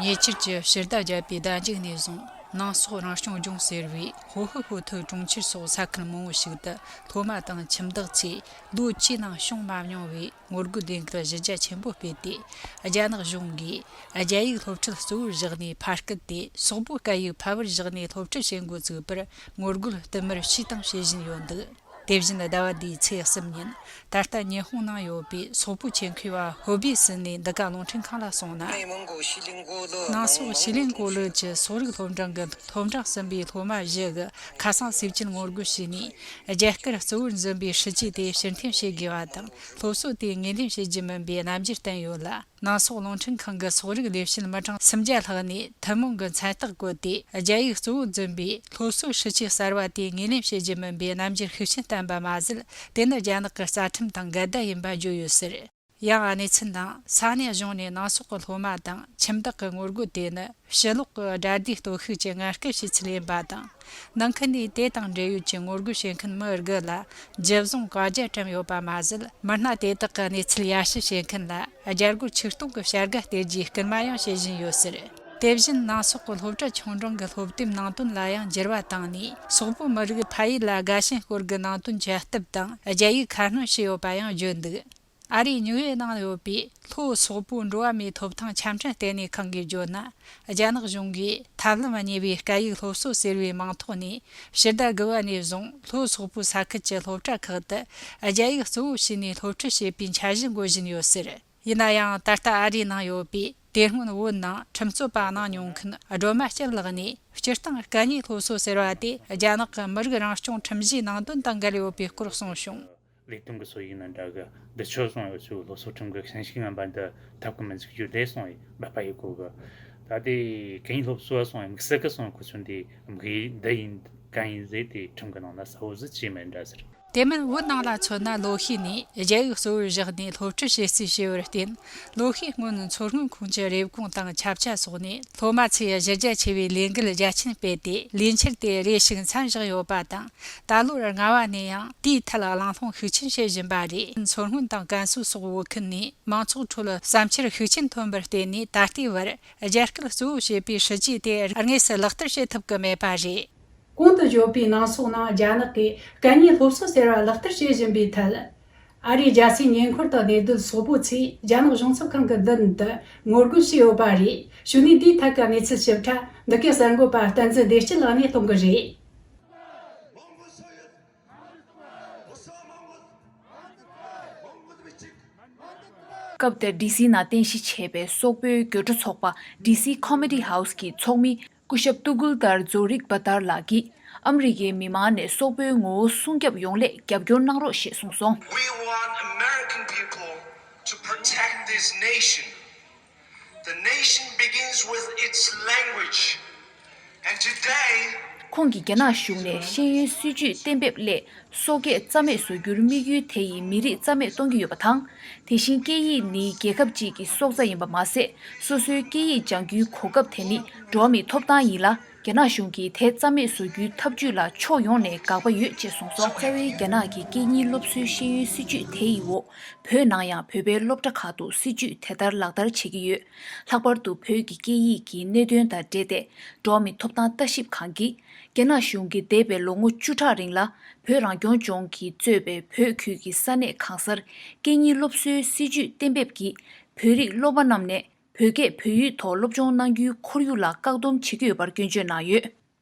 ཉེ་ཆར་གྱི་ཕྱི་ཟླ་བརྒྱད་པའི་ཟླ་མཇུག་ནས་བཟུང་ནང་སོག་རང་སྐྱོང་ལྗོངས་ཟེར་བའི་ཧོ་ཧི་ཧོ་ཐི་གྲོང་ཁྱེར་སོགས་ས་ཁུལ་མང་བོ་ཞིག་ཏུ་སློབ་མ་དང་ཁྱིམ་བདག་ཚོས་ལོ་བཅུའི་ནང་བྱུང་མ་མྱོང་བའི་ངོ་རྒོལ་ལས་འགུལ་གཞི་རྒྱ་ཆེན་པོ་སྤེལ་ཏེ། རྒྱ་ནག་གཞུང་གིས་རྒྱ་ཡིག་སློབ་ཁྲིད་གཙོ་བོར་བཞག་ནས་ཕ་སྐད་དེ་སོག་པོའི་སྐད་ཡིག་ཕལ་བར་བཞག་ནས་སློབ་ཁྲིད་བྱེད་འགོ་བཙུགས་པར་ངོ་རྒོལ་བསྟུད་མར་བྱས་དང་བྱེད་བཞིན་ཡོད་འདུག་དེ་བཞིན་ཟླ་བ་འདིའི་ཚེས་གསུམ་ཉིན་ད་ལྟ་ཉི་ཧོང་ནང་ཡོད་པའི་སོག་པོའི་ཆེད་མཁས་པ་ཧོ་བི་སི་ནས་འདི་ག་རླུང་འཕྲིན་ཁང་ལ་གསུངས་ན། ནང་སོག་ཤི་ལིན་གོ་ལི་གྱི་སོག་རིགས་སློབ་འབྲིང་གི་སློབ་འབྲིང་གསུམ་པའི་སློབ་མ་བཞི་གིས་ཁ་སང་སེམས་ཅན་ངོ་རྒོལ་བྱས་ནས། རྒྱ་སྐད་གཙོ་བོར་འཛིན་པའི་སྲིད་ཇུས་དེ་ཕྱིར་འཐེན་བྱེད་དགོས་པ་དང་། སློབ་གསོ་དེ་ངོས་ལེན་བྱེད་རྒྱུ་མིན་པའི་རྣམ་འགྱུར་བསྟན་ཡོད་ལ། ནང་སོག་རླུང་འཕྲིན་ཁང་གི་སོག་རིགས་ལས་བྱེད་མི་གྲངས་སུམ་བརྒྱ་ལྷག་ནས་ཐུན་མོང་གི་མཚན་རྟགས་བཀོད་དེ། རྒྱ་ཡིག་གཙོ་བོར་འཛིན་པའི་སློབ་གསོའི་སྲིད་ཇུས་གསར་བ་དེ་ངོས་ལེན་བྱེད་རྒྱུ་མིན་པའི་རྣམ་འགྱུར་ཤུགས་ཆེན་བསྟན་པ་མ་ཟད། དེ་ནི་རྒྱ་ནག་གི་རྩ་ཁྲིམས་དང་འགལ་ཟླ་ཡིན་པ་བརྗོད་ཡོད་ཟེར། ཡང་གནས་ཚུལ་ནང་ས་གནས་གཞུང་ནས་ནང་སོག་གི་སློབ་མ་དང་ཁྱིམ་བདག་གི་ངོ་རྒོལ་དེ་ནི་ཕྱི་ལོགས་ཀྱི་དགྲ་ཟླའི་སྟོབས་ཤུགས་ཀྱི་ངན་སྐུལ་བྱས་ཚུལ་ཡིན་པ་དང་། ནང་ཁུལ་ནས་དེ་དང་འབྲེལ་ཡོད་ཀྱི་ངོ་རྒོལ་བྱེད་མཁན་མི་དགུ་ལ་འཇུ་བཟུང་བཀའ་རྒྱ་བཀྲམ་ཡོད་པ་མ་ཟད། མི་སྣ་དེ་དག་གི་གནས་ཚུལ་ཡར་ཞུ་བྱེད་མཁན་ལ་རྒྱ་སྒོར་ཆིག་སྟོང་གི་བྱ་དགའ་སྟེར་རྒྱུའི་སྐུལ་མ་ཡང་བྱེད་བཞིན་ཡོད་ཟེར། དེ་བཞིན་ནང་སོག་གི་སློབ་གྲྭ་ཆུང་འབྲིང་གི་སློབ་དེབ་ནང་དོན་ལ་ཡང་འགྱུར་བ་བཏང་ནས། སོག་པོའི་མི་རིགས་ཕ་ཡུལ་ལ་དགའ་ཞེན་སྐོར་གྱི་ནང་དོན་འཁྱལ་ཐབས་དང་རྒྱ་ཡིག་ཁ་སྣོན་བྱས་ཡོད་པ་ཡང་བརྗོད་འདུག་ཨ་རིའི་ཉུའུ་ཡོག་ནང་ཡོད་པའི་ལྷོ་སོག་པོའི་འགྲོ་བ་མིའི་ཐོབ་ཐང་འཆམ་མཐུན་ལྟེ་གནས་ཁང་གིས་བརྗོད་ན། རྒྱ་ནག་གཞུང་གིས་ཐབས་ལམ་གཉིས་པའི་སྐད་ཡིག་སློབ་གསོ་ཟེར་བའི་མིང་ཐོག་ནས། ཕྱི་ཟླ་དགུ་པ་ནས་བཟུང་ལྷོ་སོག་པོའི་ས་ཁུལ་གྱི་སློབ་གྲྭ་ཁག་ཏུ་རྒྱ་ཡིག་གཙོ་བོ་བྱས་ནས་སློབ་ཁྲིད་བྱེད་པའི་འཆར་གཞི་འགོད་བཞིན་ཡོད་ཟེར། ཡིན་ན་ཡང་། ད་ལྟ་ཨ་རིའི་ནང་ཡོད་པའི་དེ་སྔོན་བོད་ནང་ཁྲིམས་རྩོད་པ་གནང་མྱོང་མཁན་སྒྲོལ་མ་སྐྱབས་ལགས་ནས། སྤྱིར་བཏང་སྐད་གཉིས་སློབ་གསོ་ཟེར་བ་དེ་རྒྱ་ནག་གི་མི་རིགས་རང་སྐྱོང་ཁྲིམས་གཞིའི་ནང་དོན་དང་འགལ་ཡོད་པའི་སྐོར་གསུངས་བྱུང་། ལས་དོན་གྱི་སྲོལ་ཡིག་ནང་འདྲ་གི་འདི་ཆོ་སོང་ཡོད་ཚུལ། སློབ་གསོ་ཁྲིམས་ཀྱི་ཞིང་ཞིག་ངན་པ་འདི་ཐབས་ཀྱིས་མི་འཛུགས་རྒྱུ་ལས་སོང་ཡོད། འབད་པ་ཡི་གོ་གི། ད་དེ་གན་ཡིན་སློབ་གསོ་བ་སོང་ཡོད། དམིགས་བསལ་གི་སོང་ཡོད། ཁོ་ཚོ་འདི་དམིགས་ཡུལ་འདི་ཡིན་གན་ཡིན་ཟེར་དེ་ཁྲིམས་ཀྱི་ནང་ན་གསལ་བོ་ཟིག་བྲིས་མེད་འདྲ་ཟེར། དེ་མིན་བོད་ནང་ལ་མཚོན་ན། ལོ་ཤས་ནས་རྒྱ་ཡིག་གཙོ་བོར་བཞག་ནས་སློབ་ཁྲིད་བྱེད་རྩིས་བྱས་པར་བརྟེན། ལོ་ཤས་སྔོན་མཚོ་སྔོན་ཁོངས་ཀྱི་རེབ་གོང་དང་ཆབ་ཆ་སོགས་ནས་སློབ་མ་ཚོས་གཞི་རྒྱ་ཆེ་བའི་ལས་འགུལ་རྒྱ་ཆེན་སྤེལ་ཏེ། ལས་འཆར་དེ་རེ་ཞིག་མཚམས་བཞག་ཡོད་པ་དང་། ད་ལོར་སྔ་བ་ནས་ཡང་དེའི་ཐད་གླེང་སློང་ཤུགས་ཆེན་བྱེད་བཞིན་པ་རེད། མཚོ་སྔོན་དང་ཀན་སུའུ་སོགས་བོད་ཁུལ་ནས་མང་ཚོགས་ཁྲོད་བསམ་འཆར་ཤུགས་ཆེན་ཐོན་པར་བརྟེན་ནས། ད་ལྟའི་བར་རྒྱ་སྐད་གཙོ་བོ་བྱེད་པའི་སྲིད་ཇུས་དེ་དངོས་སུ་ལག་བསྟར་བྱེད་ཐུབ་ཀྱི་མེད་པ་རེད། གོང་དུ་བརྗོད་པའི་ནང་སོག་ནང་རྒྱ་ནག་གིས་སྐད་གཉིས་སློབ་གསོ་ཟེར་བ་ལག་བསྟར་བྱེད་བཞིན་པའི་ཐད། ཨ་རིའི་རྒྱལ་སའི་ཉེ་འཁོར་དང་གནས་སྡོད་སོག་པོ་ཚོས་རྒྱ་ནག་གཞུང་ཚབ་ཁང་གི་མདུན་དུ་ངོ་རྒོལ་བྱས་ཡོད་པ་རེད། གཞུག་ནས་འདིའི་ཐད་ཀྱི་གནས་ཚུལ་ཞིབ་ཕྲ་འདི་གའི་གསར་འགོད་པ་བསྟན་འཛིན་བདེ་སྐྱིད་ལགས་ནས་གཏོང་གི་རེད། སྐབས་དེར་ཌི་སི་ནང་རྟེན་གཞི་བྱས་པའི་སོག་པོའི་སྒྱུ་འཕྲུལ་ཚོགས་པ་ཌི་སི་ཁོ་མེ་ཌི་ཧའུ་སི་གི་ཚོགས་མི་སྐུ་ཞབས་ཏུ་གུལ་དར་ཛོ་རིག་བ་དར་ལགས་ཀྱིས། ཨ་མི་རི་ཀའི་མི་མང་ནས་སོག་པོའི་ངོ་བོ་སྲུང་སྐྱོབ་ཡོང་སླད་རྒྱབ་སྐྱོར་གནང་རོགས་ཞེས་གསུངས་སོང་། We want American people to protect this nation. The nation begins with its language. And today, ཁོང་གིས་རྒྱ་ནག་གཞུང་ནས་ཤེས་ཡོན་སྲིད་ཇུས་གཏན་འབེབས་སླད། སོག་སྐད་རྩ་མེད་བཟོ་རྒྱུར་དམིགས་ཡུལ་དེ་ཡིས་མི་རིགས་རྩ་མེད་གཏོང་གི་ཡོད་པ་དང་། དེ་བཞིན་སྐད་ཡིག་ནི་རྒྱལ་ཁབ་ཅིག་གི་སྲོག་རྩ་ཡིན་པ་མ་ཟད། སོ་སོའི་སྐད་ཡིག་སྦྱང་རྒྱུའི་གོ་སྐབས་དེ་ནི་འགྲོ་བ་མིའི་ཐོབ་ཐང་ཡིན་ལ། རྒྱ་ནག་གཞུང་གིས་དེ་རྩ་མེད་བཟོ་རྒྱུའི་ཐབས་ཇུས་ལ་ཕྱོགས་ཡོངས་ནས་དགག་པ་ཡོད་ཅེས་གསུངས་སོང་། རྩ་བའི་རྒྱ་ནག་གི་སྐད་གཉིས་སློབ་གསོའི་ཤེས་ཡོན་སྲིད་ཇུས་དེ་ཡི་འོག་བོད་ནང་ཡང་བོད་པའི་སློབ་གྲྭ་ཁག་ཏུ་སྲིད་ཇུས་དེ་ལྟར་ལག་བསྟར་བྱེད་ཀྱི་ཡོད། ལྷག་པར་དུ་བོད་ཀྱི་སྐད་ཡིག་གི་གནད་དོན་དང་འབྲེལ་ཏེ། འགྲོ་བ་མིའི་ཐོབ་ཐང་ལྟ་ཞིབ་ཁང་གིས། རྒྱ་ནག་གཞུང་གིས་འདས་པའི་ལོ་ངོ་བཅུ་ཕྲག་རིང་ལ། བོད་རང་སྐྱོང་ལྗོངས་ཀྱིས་གཙོས་པའི་བོད་ཁུལ་གྱི་ས་གནས་གང་སར། སྐད་གཉིས་སློབ་གསོའི་སྲིད་ཇུས་གཏན་འབེབས་ཀྱིས། བོད་རིགས་སློབ་མ་རྣམས་ནས་བོད་སྐད་བོད་ཡིག་ཐོག་སློབ་སྦྱོང་གནང་རྒྱུའི་ཁོར་ཡུག་ལ་བཀག་སྡོམ་བྱེད་ཀྱི་ཡོད་པར་སྐྱོན་བརྗོད་གནང་ཡོད།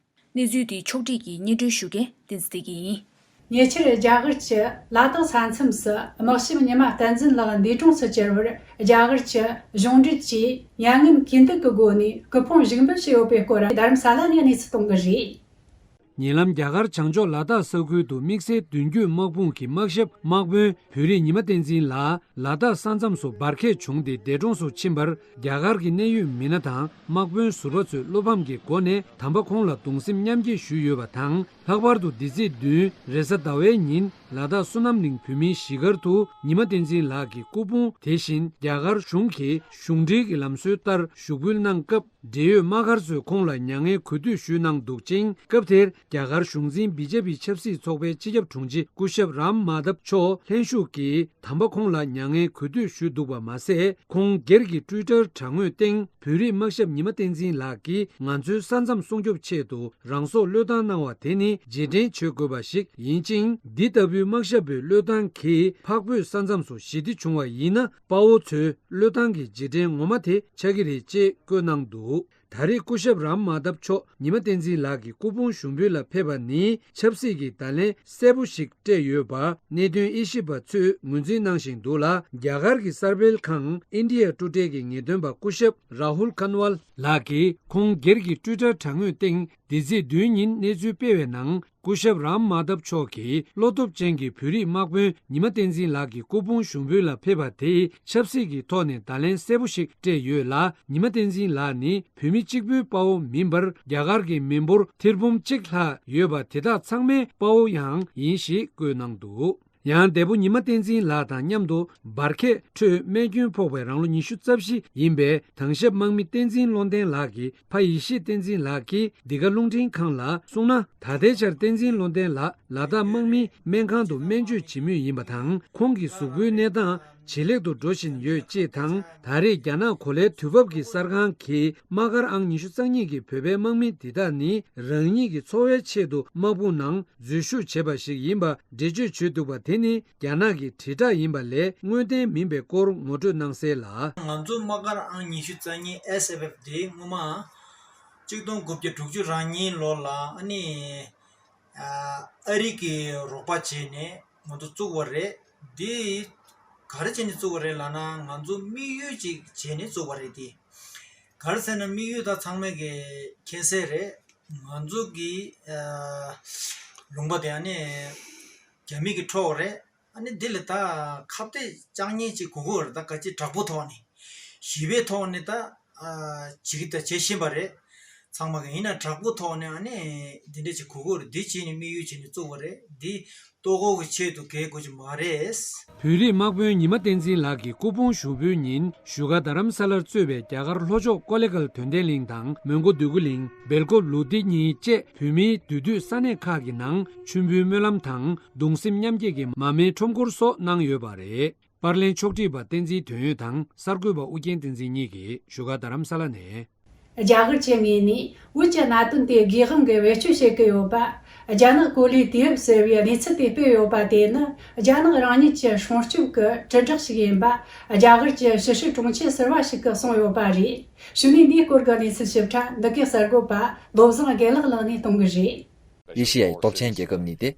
གནས་ཚུལ་འདི་ཕྱོགས་བསྒྲིགས་ཀྱིས་སྙན་སྒྲོན་ཞུ་མཁན་བསྟན་འཛིན་བདེ་སྐྱིད་ཡིན། ཉེ་ཆར་རྒྱ་གར་གྱི་ལ་དྭགས་ས་མཚམས་སུ་དམག་ཞབས་ཉི་མ་བསྟན་འཛིན་ལགས་འདས་གྲོངས་སུ་གྱུར་བར། རྒྱ་གར་གྱི་གཞུང་འབྲེལ་གྱིས་མྱ་ངན་གུས་འདུད་ཀྱི་སྒོ་ནས་སྐུ་ཕུང་བཞུགས་འབུལ་བྱས་ཡོད་པའི་སྐོར། རྡ་རམ་ས་ལ་ནས་གནས་ཚུལ་གཏོང་གི་རེད། ཉེ་ལམ་རྒྱ་གར་བྱང་ཕྱོགས་ལ་དྭགས་ས་ཁུལ་དུ་དམིགས་བསལ་མདུན་སྐྱོད་དམག་དཔུང་གི་དམག་ཞབས་དམག་དཔོན་བོད་རིགས་ཉི་མ་བསྟན་འཛིན་ལགས་ལ་དྭགས་ས་མཚམས་སུ་འབར་གས་བྱུང་སྟེ་འདས་གྲོངས་སུ་ཕྱིན་པར། རྒྱ་གར་གྱི་གནད་ཡོད་མི་སྣ་དང་དམག་དཔོན་ཟུར་པ་ཚོས་བློ་ཕམ་གྱི་སྒོ་ནས་དམ་པ་ཁོང་ལ་གདུང་སེམས་མཉམ་སྐྱེད་ཞུས་ཡོད་པ་དང་། ལྷག་པར་དུ་འདི་ཚེས་བདུན་རེས་གཟའ་ཟླ་བའི་ཉིན་ལ་དྭགས་བསོད་ནམས་གླིང་བོད་མིའི་གཞིས་སྒར་དུ་ཉི་མ་བསྟན་འཛིན་ལགས་ཀྱི་སྐུ་ཕུང་དེ་བཞིན་རྒྱ་གར་གཞུང་གི་གཞུང་འབྲེལ་གྱི་ལམ་སྲོལ་ལྟར་ཞུགས་འབུལ་གནང་སྐབས། འབྲེལ་ཡོད་དམག་སྒར་ཚོས་ཁོང་ལ་མྱ་ངན་གུས་འདུད་ཞུས་གནང་འདུག་ཅིང་། སྐབས་དེར་རྒྱ་གར་གཞུང་འཛིན་བི་ཇེ་པི་ཆབ་སྲིད་ཚོགས་པའི་སྤྱི་ཁྱབ་དྲུང་ཆེ་སྐུ་ཞབས་རམ་མ་དབ་མཆོག་ལྷན་ཞུགས་ཀྱིས་དམ་པ་ཁོང་ལ་མྱ་ངན་གུས་འདུད་ཞུས་འདུག་པ་མ་ཟད། ཁོང་སྒེར་གྱི་ཊུའི་ཊར་དྲ་ངོས་སྟེང་བོད་རིགས་དམག་ཞབས་ཉི་མ་བསྟན་འཛིན་ལགས་ཀྱིས་ང་ཚོའི་ས་མཚམས་སྲུང་སྐྱོབ་ཆེད་དུ་རང་སྲོག་བློས་བཏང་གནང་བ་དེ་ནི་རྗེས་དྲན་བྱེད་དགོས་པ་ཞིག་ཡིན་ཅིང་། འདི་ལྟ་བུའི་དམག་ཞབས་པའི་བློས་བཏང་གིས་འཕགས་བོད་ས་མཚམས་སུ་ཞི་བདེ་བྱུང་བ་ཡིན་ན། དཔའ་བོ་ཚོའི་བློས་བཏང་གི་རྗེས་དྲན་ངོ་མ་དེ་ཆགས་ཀྱི་རེད་ཅེས་བཀོད་གནང་འདུག་ད་རེས་སྐུ་ཞབས་རམ་མ་དབ་མཆོག་ཉི་མ་བསྟན་འཛིན་ལགས་ཀྱི་སྐུ་ཕུང་ཞུགས་འབུལ་ལ་ཕེབས་པ་ནི་ཆབ་སྲིད་ཀྱི་བརྡ་ལན་གསལ་པོ་ཞིག་སྤྲད་ཡོད་པ་གནད་དོན་དབྱེ་ཞིབ་པ་ཚོས་ངོས་འཛིན་གནང་བཞིན་འདུག་ལ། རྒྱ་གར་གྱི་གསར་སྤེལ་ཁང་ཨིན་ཌི་ཡ་ཊུ་ཌེ་གི་ངེས་སྟོན་པ་སྐུ་ཞབས་ར་ཧུལ་ཁན་ཝལ་ལགས་ཀྱིས་ཁོང་སྒེར་གྱི་ཊུའི་ཊར་དྲ་ངོས་སྟེང་འདི་ཚེས་བདུན་ཉིན་གནས་ཚུལ་སྤེལ་བའི་ནང་། སྐུ་ཞབས་རམ་མ་དབ་མཆོག་གིས་བློ་སྟོབས་ཅན་གྱི་བོད་རིགས་དམག་དཔོན་ཉི་མ་བསྟན་འཛིན་ལགས་ཀྱི་སྐུ་ཕུང་ཞུགས་འབུལ་ལ་ཕེབས་པ་དེས་ཆབ་སྲིད་ཀྱི་ཐོག་ནས་བརྡ་ལན་གསལ་པོ་ཞིག་སྤྲད་ཡོད་ལ། ཉི་མ་བསྟན་འཛིན་ལགས་ནི་བོད་མི་གཅིག་པུའི་དཔའ་བོ་མིན་པར། རྒྱ་གར་གྱི་མི་འབོར་ཐེར་འབུམ་གཅིག་ལྷག་ཡོད་པ་དེ་དག་ཚང་མའི་དཔའ་བོ་ཡང་ཡིན་ཞེས་བཀོད་གནང་འདུག་ཡང་འདས་པོ་ཉི་མ་བསྟན་འཛིན་ལགས་དང་མཉམ་དུ་འབར་གས་ཁྲོད་རྨས་སྐྱོན་ཕོག་པའི་རང་ལོ་ཉི་ཤུ་རྩ་བཞི་ཡིན་པའི་དྭང་ཞབས་དམག་མི་བསྟན་འཛིན་བློ་ལྡན་ལགས་ཀྱི་ཕ་ཡེ་ཤེས་བསྟན་འཛིན་ལགས་ཀྱིས་འདི་ག་རླུང་འཕྲིན་ཁང་ལ་གསུངས་ན། ད་ལྟའི་ཆར་བསྟན་འཛིན་བློ་ལྡན་ལགས་ལ་དྭགས་དམག་མིའི་སྨན་ཁང་དུ་སྨན་བཅོས་བྱེད་མུས་ཡིན་པ་དང་། ཁོང་གི་གཟུགས་པོའི་གནས་སྟངས་ཇེ་ལེགས་དུ་འགྲོ་བཞིན་ཡོད་ཅེས་དང་། ད་རེས་རྒྱ་ནག་གོ་ལའི་དུས་བབ་ཀྱི་གསར་ཁང་གིས་དམག་སྒར་ཨང་ཉི་ཤུ་རྩ་གཉིས་ཀྱི་བོད་པའི་དམག་མི་འདི་དག་ནི་རང་ཉིད་ཀྱི་འཚོ་བའི་ཆེད་དུ་དམག་དཔུང་ནང་འཛུལ་ཞུགས་བྱས་པ་ཞིག་ཡིན་པ་འགྲེལ་བརྗོད་བྱས་འདུག་པ་དེ་ནི། རྒྱ་ནག་གི་དྲིལ་བསྒྲགས་ཡིན་པ་ལས་དངོས་བདེན་མིན་པའི་སྐོར་ངོ་སྤྲོད་གནང་གསལ་ལ། ང་ཚོ་དམག་སྒར་ཨང་ཉི་ཤུ་རྩ་གཉིས་ཨེས་ཨེཕ་ཨེཕ་དེ་སྔོན་མ་གཅིག་སྟོང་དགུ་བརྒྱ་དྲུག་ཅུ་རེ་གཉིས་ལོ་ལ་ཨ་ནི་ཨ་རི་གི་རོགས་པ་བྱས་ནས་ང་ཚོ་བཙུགས་པ་རེད། དེ་ག་རེ་བྱས་ནས་བཙུགས་པ་རེད་ལབ་ན་ང་ཚོ་དམིགས་ཡུལ་ཅིག་བྱས་ནས་བཙུགས་པ་རེད་དེ། ག་རེ་ཟེར་ན་དམིགས་ཡུལ་ད་ཚང་མས་ཀྱི་མཁྱེན་གསལ་རེད། ང་ཚོ་གི་ཨ་ལུང་པ་དེ་ཨ་ནི་རྒྱ་མི་གི་འཕྲོག་རེད། ཨ་ནི་འདི་ལ་ད་ཁ་གཏད་བཅག་མཁན་ཅིག་དགོས་ཀྱི་རེད། ད་ག་ཅི་དྲག་པོ་ཐོག་ནས་ཞི་བའི་ཐོག་ནས་ད་ཨ་ཅིག་ད་བྱེད་བཞིན་པ་རེད། ཚང་མ་གི་ཡིན་ན་དྲག་པོ་ཐོག་ནས་ཨ་ནི་འདི་འདྲ་ཅིག་གོ་དགོས་རེད། འདི་བྱས་ནས་དམིགས་ཡུལ་བྱས་ནས་བཙུགས་པ་རེད། འདི་ལྟོ་གོས་ཀྱི་ཆེད་དུ་གལ་དགོས་ཀྱི་མ་རེད། བོད་རིགས་དམག་དཔོན་ཉི་མ་བསྟན་འཛིན་ལགས་ཀྱི་སྐུ་ཕུང་ཞུགས་འབུལ་ཉིན་བཞུགས་སྒར་རྡ་རམ་ས་ལར་གཙོས་པའི་རྒྱ་གར་ལྷོ་ཕྱོགས་ཀོ་ལེ་གལ་དོན་ལྡན་གླིང་དང་མོན་གྷོ་འདོད་རྒུ་གླིང་སྦེལ་ཀོབ་ལུ་ཏི་གཉིས་བཅས་བོད་མིའི་འདུས་སྡོད་ས་གནས་ཁག་གི་ནང་མཆོད་འབུལ་སྨོན་ལམ་དང་གདུང་སེམས་མཉམ་སྐྱེད་ཀྱི་མར་མེའི་ཁྲོམ་སྐོར་སོགས་གནང་ཡོད་པ་རེད། པར་ལེན་ཕྱོགས་སྒྲིག་པ་བསྟན་འཛིན་དོན་ཡོད་དང་གསར་འགོད་པ་ཨུ་རྒྱན་བསྟན་འཛིན་གཉིས་ཀྱིས་བཞུགས་སྒར་རྡ་རམ་ས་ལ་ནས། རྒྱ་གར་གྱི་ངོས་ནས་བོད་ཀྱི་གནད་དོན་དེ་སྒེར་དབང་གིས་བེད་སྤྱོད་བྱེད་ཀྱི་ཡོད་པ། རྒྱ་ནག་གོ་ལའི་དུས་བབ་ཟེར་བའི་གནས་ཚུལ་དེ་སྤེལ་ཡོད་པ་དེ་ནི་རྒྱ་ནག་རང་ཉིད་ཀྱི་སྲུང་སྐྱོབ་ཀྱི་དྲིལ་བསྒྲགས་ཤིག་ཡིན་པ། རྒྱ་གར་གྱི་ཕྱི་སྲིད་དྲུང་ཆེ་ཟུར་པ་ཞིག་གིས་གསུངས་ཡོད་པ་རེད། གཞུག་ནས་འདིའི་སྐོར་གྱི་གནས་ཚུལ་ཞིབ་ཕྲ་འདི་གའི་གསར་འགོད་པ་བློ་བཟང་དགེ་ལེགས་ལགས་ནས་གཏོང་གི་རེད། ཨེ་ཤི་ཡའི་སྟོབས་ཆེན་རྒྱལ་ཁབ་གཉིས་ཏེ།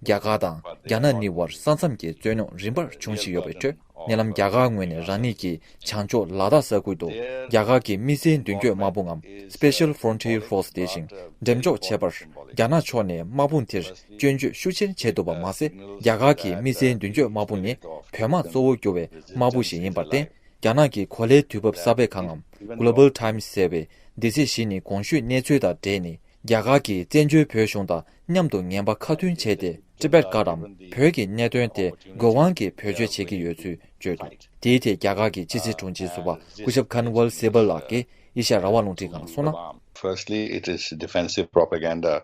རྒྱ་གར་དང་རྒྱ་ནག་གཉིས་དབར་ས་མཚམས་ཀྱི་རྩོད་རྙོག་རིམ་པར་བྱུང་བཞིན་ཡོད་པའི་ཁྲོད། ཉེ་ལམ་རྒྱ་གར་ངོས་ནས་རང་ཉིད་ཀྱི་བྱང་ཕྱོགས་ལ་དྭགས་ས་ཁུལ་དུ་རྒྱ་གར་གྱི་དམིགས་བསལ་མདུན་སྐྱོད་དམག་དཔུང་ངམ་Special Frontier Force དེ་བཞིན་འགྲེམས་འཇོག་བྱས་པར། རྒྱ་ནག་ཕྱོགས་ནས་དམག་དཔུང་དེར་སྐྱོན་བརྗོད་ཤུགས་ཆེར་བྱས་འདུག་པ་མ་ཟད། རྒྱ་གར་གྱི་དམིགས་བསལ་མདུན་སྐྱོད་དམག་དཔུང་ནི་བོད་དམག་གཙོ་བོ་གྱུར་བའི་དམག་དཔུང་ཞིག་ཡིན་པར་བརྟེན། རྒྱ་ནག་གི་གོ་ལའི་དུས་བབ་གསར་སྤེལ་ཁང་ངམ་Global Times ཟེར་བའི་སྡེ་ཚན་ཞིག་ནས་གོང་ཞུས་གནས་ཚུལ་དང་འབྲེལ་ནས། རྒྱ་གར་གྱིས་བཙན་བྱོལ་བོད་གཞུང་དང་མཉམ་དུ་ངན་པ་ཁ་མཐུན་བྱས་ཏེ། ཊི་བེཊ་བཀའ་ལམ་བོད་ཀྱི་གནད་དོན་དེ་དགོས་དབང་གིས་བེད་སྤྱོད་བྱེད་ཀྱི་ཡོད་ཚུལ་བརྗོད་འདུག་དེའི་ཐད་རྒྱ་གར་གྱི་ཕྱི་སྲིད་དྲུང་ཆེ་ཟུར་པ་སྐུ་ཞབས་ཁན་ཝལ་སི་བལ་ལགས་ཀྱིས་ཨེ་ཤ་ཡ་རང་དབང་རླུང་འཕྲིན་ཁང་ལ་གསུངས་ན། Firstly, it is defensive propaganda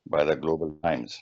by the Global Times.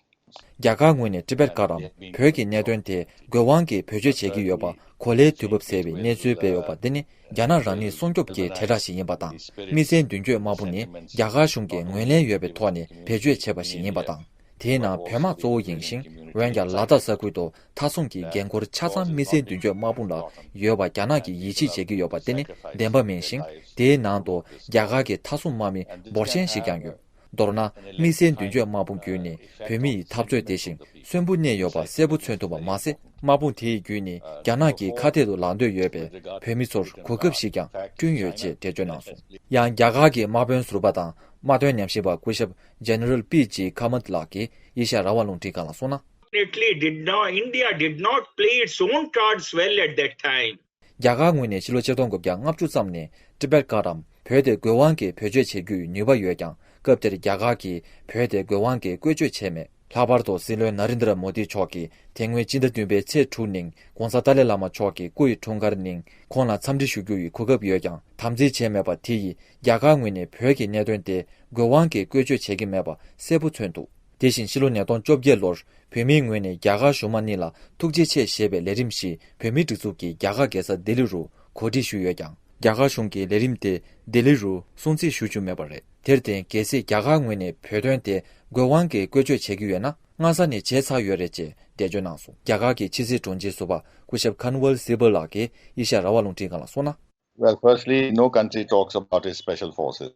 རྒྱ་གར་ངོས་ནས་ཊི་བེཊ་བཀའ་ལམ་བོད་ཀྱི་གནད་དོན་དེ་དགོས་དབང་གིས་བེད་སྤྱོད་བྱེད་ཀྱི་ཡོད་པ་གོ་ལའི་དུས་བབ་ཟེར་བའི་གནས་ཚུལ་སྤེལ་ཡོད་པ་འདི་ནི་རྒྱ་ནག་རང་ཉིད་སྲུང་སྐྱོབ་ཀྱི་དྲིལ་བསྒྲགས་ཤིག་ཡིན་པ་དང་། དམིགས་བསལ་མདུན་སྐྱོད་དམག་དཔུང་ནི་རྒྱ་གར་གཞུང་གིས་ངོས་ལེན་ཡོད་པའི་ཐོག་ནས་བེད་སྤྱོད་བྱས་པ་ཞིག་ཡིན་པ་དང་། དེའི་ནང་བོད་དམག་གཙོ་བོ་ཡིན་ཞིང་། འོན་ཀྱང་ལ་དྭགས་ས་ཁུལ་དུ་མཐའ་སྲུང་གི་འགན་འཁུར་ཆ་ཚང་དམིགས་བསལ་མདུན་སྐྱོད་དམག་དཔུང་ལ་ཡོད་པ་རྒྱ་ནག་གིས་ཡིད་ཆེས་བྱེད་ཀྱི་ཡོད་པ་དེ་ནི་བདེན་པ་མིན་ཞིང་། དེའི་ནང་དུ་རྒྱ་གར་གྱི་མཐའ་སྲུང་དམག་མི་འབོར་ཆེན་ཞིག་ཀྱང་ཡོད། མདོར་ན། དམིགས་བསལ་མདུན་སྐྱོད་དམག་དཔུང་བརྒྱུད་ནས་བོད་མི་ཡི་འཐབ་རྩོད་དེ་བཞིན་གསོན་པོ་གནས་ཡོད་པ་གསལ་པོ་མཚོན་ཐུབ་པ་མ་ཟད། དམག་དཔུང་དེ་ཡི་བརྒྱུད་ནས་རྒྱ་ནག་གི་ཁ་གཏད་དུ་ལངས་འདོད་ཡོད་པའི་བོད་མི་ཚོར་གོ་སྐབས་ཤིག་ཀྱང་བསྐྲུན་ཡོད་ཅེས་འགྲེལ་བརྗོད་གནང་སོང་། ཡང་རྒྱ་གར་གྱི་དམག་དཔོན་ཟུར་པ་དང་དམག་དོན་ཉམས་ཞིབ་པ་སྐུ་ཞབས་General P J Kamath ལགས་ཀྱིས་ཨེ་ཤ་ཡ་རང་དབང་རླུང་འཕྲིན་ཁང་ལ་གསུངས་ན། Definitely did not, India did not play its own cards well at that time. རྒྱ་གར་ངོས་ནས་ཕྱི་ལོ་ཆིག་སྟོང་དགུ་བརྒྱ་ལྔ་བཅུ་ཙམ་ནས་ཊི་བེཊ་བཀའ་ལམ་བོད་དེ་དགོས་དབང་གིས་བེད་སྤྱོད་བྱེད་རྒྱུའི་ནུས་པ་ཡོད་ཀྱང་། སྐབས་དེར་རྒྱ་གར་གྱིས་བོད་དེ་དགོས་དབང་གིས་བཀོལ་སྤྱོད་བྱས་མེད། ལྷག་པར་དུ་སྲིད་བློན་ན་རེན་དྲ་མོ་དི་མཆོག་གིས་དེ་སྔོན་སྤྱི་ཟླ་བདུན་པའི་ཚེས་དྲུག་ཉིན་༧གོང་ས་ཏཱ་ལའི་བླ་མ་མཆོག་གི་སྐུ་ཡི་འཁྲུངས་སྐར་ཉིན་ཁོང་ལ་འཚམས་འདྲི་ཞུ་རྒྱུ་ཡི་གོ་སྐབས་ཡོད་ཀྱང་དམ་འཛིན་བྱས་མེད་པ་དེ་ཡིས་རྒྱ་གར་ངོས་ནས་བོད་ཀྱི་གནད་དོན་དེ་དགོས་དབང་གིས་བཀོལ་སྤྱོད་བྱེད་ཀྱི་མེད་པ་གསལ་པོ་མཚོན་འདུག་དེ་བཞིན་ཕྱི་ལོ་ཉིས་སྟོང་བཅོ་བརྒྱད་ལོར་བོད་མིའི་ངོས་ནས་རྒྱ་གར་གཞུང་མང་གཉིས་ལ་ཐུགས་རྗེ་ཆེ་ཞེས་པའི་ལས་རིམ་ཞིག་བོད་མིའི་སྒྲིག་འཛུགས་ཀྱིས་རྒྱ་གར་རྒྱལ་ས་ལྡི་ལི་རུ་གོ་སྒྲིག་ཞུས་ཡོད་ཀྱང་། རྒྱ་གར་གཞུང་གིས་ལས་རིམ་དེ་ལྡི་ལི་རུ་སྲུང་བརྩི་ཞུ་རྒྱུ་མེད་པ་རེད། དེར་བརྟེན། གལ་སྲིད་རྒྱ་གར་ངོས་ནས་བོད་དོན་དེ་དགོས་དབང་གིས་བཀོལ་སྤྱོད་བྱེད་ཀྱི་ཡོད་ན། སྔ་ས་ནས་བྱས་ཚར་ཡོད་རེད་ཅེས་འགྲེལ་བརྗོད་གནང་སོང་། རྒྱ་གར་གྱི་ཕྱི་སྲིད་དྲུང་ཆེ་ཟུར་པ་སྐུ་ཞབས་ཁན་ཝལ་སི་བལ་ལགས་ཀྱིས་ཨེ་ཤ་ཡ་རང་དབང་རླུང་འཕྲིན་ཁང་ལ་གསུངས་ན། Well, firstly, no country talks about its special forces.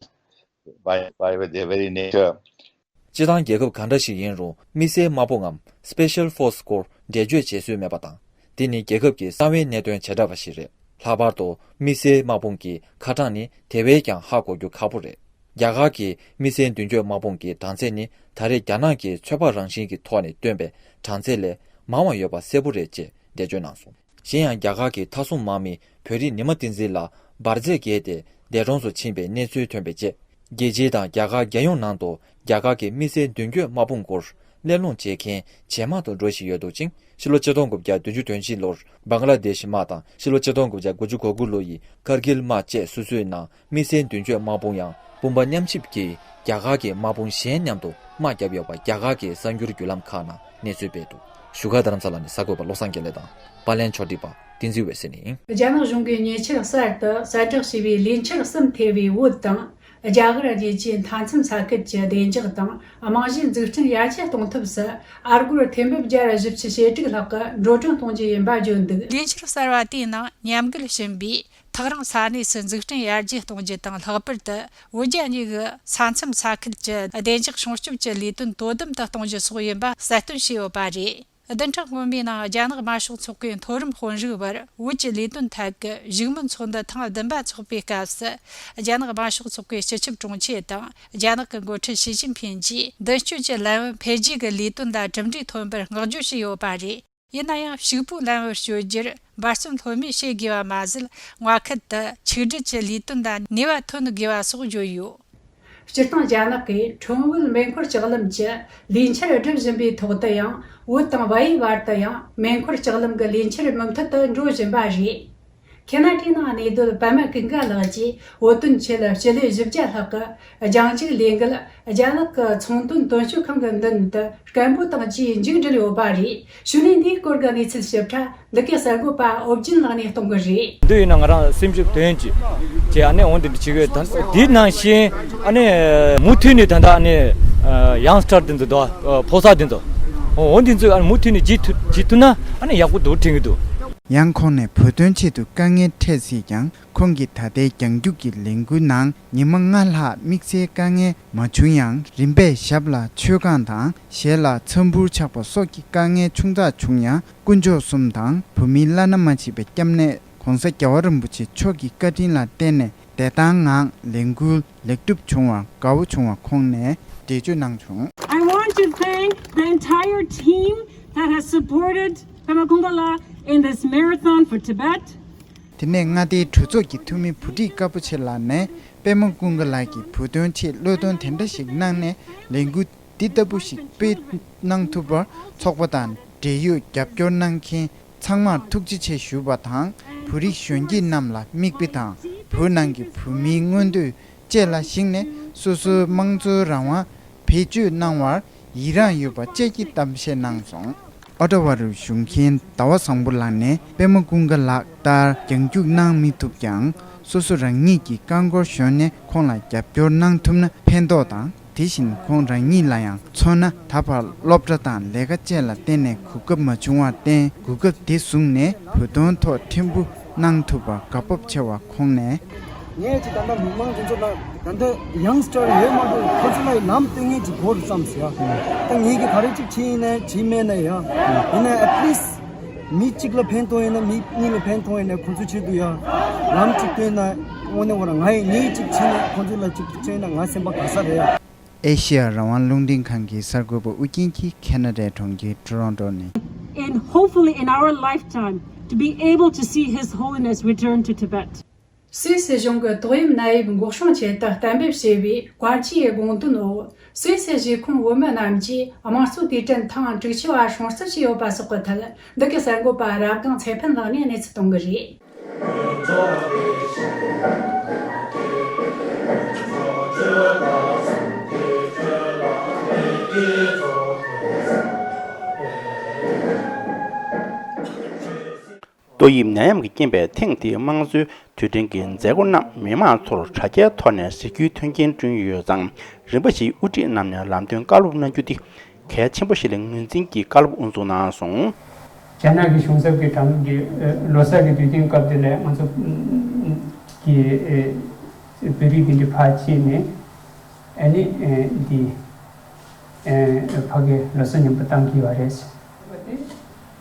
By, by their very nature, སྤྱིར་བཏང་རྒྱལ་ཁབ་གང་འདྲ་ཞིག་ཡིན་རུང་དམིགས་བསལ་དམག་དཔུང་ངམ་Special Force སྐོར་འགྲེལ་བརྗོད་བྱེད་སྲོལ་མེད་པ་དང་། དེ་ནི་རྒྱལ་ཁབ་ཀྱི་གསང་བའི་གནད་དོན་བྱེ་བྲག་པ་ཞིག་རེད། ལྷག་པར་དུ་དམིགས་བསལ་དམག་དཔུང་གི་ཁ་གྲངས་ནི་དེ་བས་ཀྱང་ཧ་གོ་རྒྱུ་ཁག་པོ་རེད། རྒྱ་གར་གྱི་དམིགས་བསལ་མདུན་སྐྱོད་དམག་དཔུང་གི་གྲངས་ཚད་ནི་ད་རེས་རྒྱ་ནག་གིས་ཚོད་དཔག་རང་བཞིན་གྱི་ཐོག་ནས་བཏོན་པའི་གྲངས་ཚད་ལས་མང་བ་ཡོད་པ་གསལ་པོ་རེད་ཅེས་འགྲེལ་བརྗོད་གནང་སོང་། གཞན་ཡང་རྒྱ་གར་གྱི་མཐའ་སྲུང་དམག་མི་བོད་རིགས་ཉི་མ་བསྟན་འཛིན་ལགས་འབར་རྫས་བརྒལ་ཏེ་འདས་གྲོངས་སུ་ཕྱིན་པའི་གནས་ཚུལ་ཐོན་པའི་རྗེས། རྒྱལ་སྤྱི་དང་རྒྱ་གར་རྒྱལ་ཡོངས་ནང་དུ་རྒྱ་གར་གྱི་དམིགས་བསལ་མདུན་སྐྱོད་དམག་དཔུང་སྐོར་གླེང་སློང་བྱེད་མཁན་ཇེ་མང་དུ་འགྲོ་བཞིན་ཡོད་འདུག་ཅིང་། ཕྱི་ལོ་ཆིག་སྟོང་དགུ་བརྒྱ་བདུན་ཅུ་དོན་གཅིག་ལོར་བང་ལ་དེཤ་དམག་དང་། ཕྱི་ལོ་ཆིག་སྟོང་དགུ་བརྒྱ་དགུ་བཅུ་གོ་དགུ་ལོ་ཡི་ཀར་གིལ་དམག་བཅས་སོ་སོའི་ནང་དམིགས་བསལ་མདུན་སྐྱོད་དམག་དཔུང་ཡང་དཔུང་པ་མཉམ་གཤིབ་ཀྱིས་རྒྱ་གར་གྱི་དམག་དཔུང་གཞན་མཉམ་དུ་དམག་བརྒྱབ་ཡོད་པ་རྒྱ་གར་གྱི་གསར་འགྱུར་བརྒྱུད་ལམ་ཁག་ནང་གནས་ཚུལ་སྤེལ་འདུག་བཞུགས་སྒར་རྡ་རམ་ས་ལ་ནས་གསར་འགོད་པ་བློ་བཟང་དགེ་ལེགས་དང་། པར་ལེན་ཕྱོགས་སྒྲིག་པ་བསྟན་འཛིན་འོད་ཟེར་ནས་ཡིན། རྒྱ་ནག་གཞུང་གིས་ཉེ་ཆར་གསར་དུ་གསལ་བསྒྲགས་བྱས་པའི་ལས་འཆར་གསུམ་ཐེ་བའི་བོད་དང་རྒྱ་གར་གཉིས་ཀྱི་མཐའ་མཚམས་ས་ཁུལ་གྱི་བདེ་འཇགས་དང་རྨང་གཞིའི་འཛུགས་སྐྲུན་ཡར་རྒྱས་གཏོང་ཐབས་སུ་ཨ་སྒོར་ཐེར་འབུམ་བརྒྱ་ར་བཞི་བཅུ་ཞེ་དྲུག་ལྷག་གི་འགྲོ་གྲོན་གཏོང་རྒྱུ་ཡིན་པ་བརྗོད་འདུག་ལས་འཆར་གསར་བ་དེའི་ནང་མཉམ་འགུལ་ཕྱིན་པའི་ཐག་རིང་ས་གནས་སུ་འཛུགས་སྐྲུན་ཡར་རྒྱས་གཏོང་རྒྱུ་དང་། ལྷག་པར་དུ་བོད་རྒྱ་གཉིས་ཀྱི་ས་མཚམས་ས་ཁུལ་གྱི་བདེ་འཇགས་སྲུང་སྐྱོབ་ཀྱི་ལས་དོན་དོ་དམ་དུ་གཏོང་རྒྱུ་སོགས་ཡིན་པ་གསལ་སྟོན་བྱས་ཡོད་པ་རེད། བདུན་ཕྲག་སྔོན་མའི་ནང་རྒྱ་ནག་དམར་ཤོག་ཚོགས་པའི་མཐོ་རིམ་དཔོན་རིགས་བར་བོད་ཀྱི་ལས་དོན་ཐད་ཀྱི་བཞུགས་མོལ་ཚོགས་འདུ་ཐེངས་བདུན་པ་འཚོགས་པའི་སྐབས་སུ། རྒྱ་ནག་དམར་ཤོག་ཚོགས་པའི་སྤྱི་ཁྱབ་དྲུང་ཆེ་དང་རྒྱ་ནག་གི་འགོ་ཁྲིད་ཞི་ཅིན་ཕིན་གྱིས་མདུན་སྐྱོད་ཀྱི་ལམ་བུ་འཕེལ་རྒྱས་ཀྱི་ལས་དོན་ལ་གྲུབ་འབྲས་ཐོན་པར་བསྔགས་བརྗོད་བྱས་ཡོད་པ་རེད། ཡིན་ན་ཡང་ཕྱུག་པོའི་ལམ་བུར་སྐྱོད་རྒྱུར་འབད་བརྩོན་ལྷོད་མེད་བྱེད་དགོས་པ་མ་ཟད། མངའ་ཁུལ་དུ་ཆིག་སྒྲིལ་གྱི་ལས་དོན་ལ་ནུས་པ་ཐོན་དགོས་པ་སོགས་བརྗོད་ཡོད། སྤྱིར་བཏང་རྒྱ་ནག་གིས་ཁྲོན་བོད་མེ་འཁོར་ལྕགས་ལམ་གྱི་ལས་འཆར་སྒྲུབ་བཞིན་པའི་ཐོག་ཏུ་ཡང་། བོད་དང་བལ་ཡུལ་བར་དུ་ཡང་མེ་འཁོར་ལྕགས་ལམ་གྱི་ལས་འཆར་མུ་མཐུད་དུ་འགྲོ་བཞིན་པ་རེད། ཁེ་ན་ཌའི་ནང་གནས་སྡོད་པད་མ་ཀུན་དགའ་ལགས་ཀྱིས་བོད་དོན་ཆེད་སྤྱི་ལེ་བཞི་བརྒྱ་ལྷག་གི་རྒྱང་ཅིག་ལས་འགུལ་རྒྱ་ནག་གི་ཚོང་དོན་དོན་གཅོད་ཁང་གི་མདུན་དུ་སྐད་འབོད་དང་བཅས་མཇུག་བསྒྲིལ་ཡོད་པ་རེད། ཞུ་ནས་འདིའི་སྐོར་གྱི་གནས་ཚུལ་ཞིབ་ཕྲ་འདི་གའི་གསར་འགོད་པ་ཨོ་རྒྱན་ལགས་ནས་གཏོང་གི་རེད། འདི་ཡིན་ན་ང་རང་སེམས་ཤུགས་ཐོན་གྱི་ཅེས་ཨ་ནི་འོང་དེ་འདྲ་བྱེད་ཀྱི་ཡོད། ད་དེའི་ནང་བཞིན་ཨ་ནི་མུ་མཐུད་ནས་ད་ལྟ་ཨ་ནི་ཡང་སི་ཊར་དེ་ཚོ་དང་ཕོ་གསར་དེ་ཚོ་འོ་འདི་ཚོ་ཨ་ནི་མུ་མཐུད་ནས་བྱེད་ཐུབ་བྱེད་ཐུབ་ན་ཨ་ནི་ཡག་པོ་འདུག་དྲན་གྱི་འདུག། ཡང་ཁོང་ནས་བོད་དོན་ཆེད་དུ་དཀའ་ངལ་འཕྲད་སྲིད་ཀྱང་། ཁོང་གིས་ད་ལྟའི་རྒྱང་རྒྱུག་གི་ལས་འགུལ་ནང་ཉི་མ་ལྔ་ལྷག་དམིགས་བསལ་དཀའ་ངལ་མ་བྱུང་ཡང་། རིམ་པས་ཞབས་ལ་མཆོད་ཁང་དང་ཞལ་ལ་ཚོམ་བུར་ཆགས་པ་སོགས་ཀྱི་དཀའ་ངལ་ཆུང་ཙག་བྱུང་ཡང་། དཀོན་མཆོག་གསུམ་དང་བོད་མིའི་བླ་ན་མ་མཆིས་པའི་སྐྱབས་གནས་༧གོང་ས་༧རྒྱལ་བ་རིན་པོ་ཆེ་མཆོག་གི་བཀའ་དྲིན་ལ་བརྟེན་ནས། བདེ་ཐང་ངང་ལས་འགུལ་ལེགས་གྲུབ་བྱུང་བར་དགའ་བོ་བྱུང་བ་ཁོང་ནས་འགྲེལ་བརྗོད་གནང་བྱུང་། I want to thank the entire team that has supported Pema Kungala in this marathon for Tibet. དེ་ནས་མངའ་སྡེའི་གྲོས་ཚོགས་ཀྱི་འཐུས་མི་བུ་ཁྲིད་དཀར་པོ་ཆེ་ལགས་ནས། པད་མ་ཀུན་དགའ་ལགས་ཀྱིས་བོད་དོན་ཆེད་བློས་གཏོང་དེ་འདྲ་ཞིག་གནང་ནས། ལས་འགུལ་འདི་ལྟ་བུ་ཞིག་སྤེལ་གནང་ཐུབ་པར་ཚོགས་པ་དང་འབྲེལ་ཡོད་རྒྱབ་སྐྱོར་གནང་མཁན་ཚང་མར་ཐུགས་རྗེ་ཆེ་ཞུ་བ་དང་། བོད་རིགས་གཞོན་སྐྱེས་རྣམས་ལ་མིག་དཔེ་དང་། བོད་ནང་གི་བོད་མིའི་མངོན་འདོད་བཅས་ལ་གཞིགས་ནས། སོ་སོའི་དམངས་གཙོའི་རང་དབང་བེད་སྤྱོད་གནང་བར་ཡི་རངས་ཡོད་པ་བཅས་ཀྱི་གཏམ་བཤད་གནང་སོང་། ཨོ་ཊ་ཝ་རུ་བཞུགས་མཁན་ཟླ་བ་བཟང་པོ་ལགས་ནས་པད་མ་ཀུན་དགའ་ལགས་ལྟར་རྒྱང་རྒྱུག་གནང་མི་ཐུབ་ཀྱང་། སོ་སོ་རང་ཉིད་ཀྱི་རྐང་འཁོར་ཞོན་ནས་ཁོང་ལ་རྒྱབ་སྐྱོར་གནང་ཐུབ་ན་ཕན་ཐོགས་དང་། དེ་བཞིན་ཁོང་རང་ཉིད་ལ་ཡང་མཚོན་ན། ད་བར་སློབ་གྲྭ་དང་ལས་ཀ་བཅས་ལ་བརྟེན་ནས་གོ་སྐབས་མ་བྱུང་བར་བརྟེན། གོ་སྐབས་དེ་བཟུང་ནས་བོད་དོན་ཐོག་ཕྲན་བུ་གནང་ཐུབ་པར་དགའ་སྤོབས་ཆེ་བ་ཁོང་ནས། ངས་ཅིག་ད་ལྟ་མི་མང་དེ་ཚོ་ལ་ད་ལྟ་ཡང་སི་ཊར་ཡོད་མ་གཏོགས་ཁོ་ཚོ་ལ་ལམ་སྟོན་མཁན་ཅིག་དགོས་རེད་བསམ་ཟེར་ཡ། ད་ངས་ཀྱི་ག་རེ་ཅིག་བྱས་ཡིན་ན་བྱས་མེད་ན་ཡ། ཡིན་ན་at least མི་གཅིག་ལ་ཕན་ཐོགས་ཡིན་ན། མི་གཉིས་ལ་ཕན་ཐོགས་ཡིན་ན། ཁོ་ཚོ་ཆེད་དུ་ཡ་ལམ་ཅིག་སྟོན་ན། དངོས་གནས་ཁོ་རང་ང་ཡིས་ངས་ཅིག་བྱས་ན་ཁོ་ཚོ་ལ་ཅིག་བྱས་ན་ང་སེམས་པ་དགའ་ས་རེད་ཡ། ཨེ་ཤེ་ཡ་རང་དབང་རླུང་འཕྲིན་ཁང་གི་གསར་འགོད་པ་ཨུ་རྒྱན་གྱིས་ཁེ་ན་ཌའི་གྲོང་ཁྱེར་ཊོ་རོན་ཊོ་ནས། And hopefully in our lifetime to be able to see His Holiness return to Tibet. སུད་སི་གཞུང་གིས་ཏོག་དབྱིབས་ནད་ཡམས་འགོག་སྲུང་ཆེད་དུ་གཏན་འབེབས་བྱས་པའི་བཀའ་ཆོས་དགོངས་དོན་འོག་སུད་སི་གཞིས་ཁོངས་བོད་མི་རྣམས་ཀྱིས་དམངས་གཙོའི་དུས་དྲན་ཐེངས་དྲུག་ཅུ་བ་སྲུང་བརྩི་བྱས་ཡོད་པ་སོགས་ཀྱི་ཐད། འདི་གའི་གསར་འགོད་པ་རབ་སྒང་ཚེ་ཕུན་ལགས་ནས་གནས་ཚུལ་གཏོང་གི་རེད། ཏོག་དབྱིབས་ནད་ཡམས་ཀྱི་རྐྱེན་པས་ཐེངས་འདིའི་དམངས་གཙོའི་དུས་དྲན་གྱི་མཛད་སྒོ་རྣམས་མི་མང་ཚོར་དྲ་རྒྱའི་ཐོག་ནས་གཟིགས་རྒྱུའི་མཐུན་རྐྱེན་བསྐྲུན་ཡོད་ཙང་། རིམ་པ་བཞིའི་དབུ་ཁྲིད་རྣམས་ནས་ལམ་སྟོན་བཀའ་སློབ་གནང་རྒྱུ་དེ་གལ་ཆེན་པོ་ཞིག་ལ་ངོས་འཛིན་གྱིས་བཀའ་སློབ་དབུ་འཛུགས་གནང་སོང་། རྒྱ་ནག་གི་གཞུང་ཚབ་ཀྱིས་དྲ་ལམ་གྱི་ལོ་གསར་གྱི་དུས་སྟོན་སྐབས་དེ་ལ་ང་ཚོ་གི་བོད་རིགས་འདི་འདྲ་ཕར་ཕྱིན་ནས་ཨ་ནི་འདི་ཕ་གི་ལོ་གསར་ཉིན་མོ་བཏང་གི་ཡོད་རེད།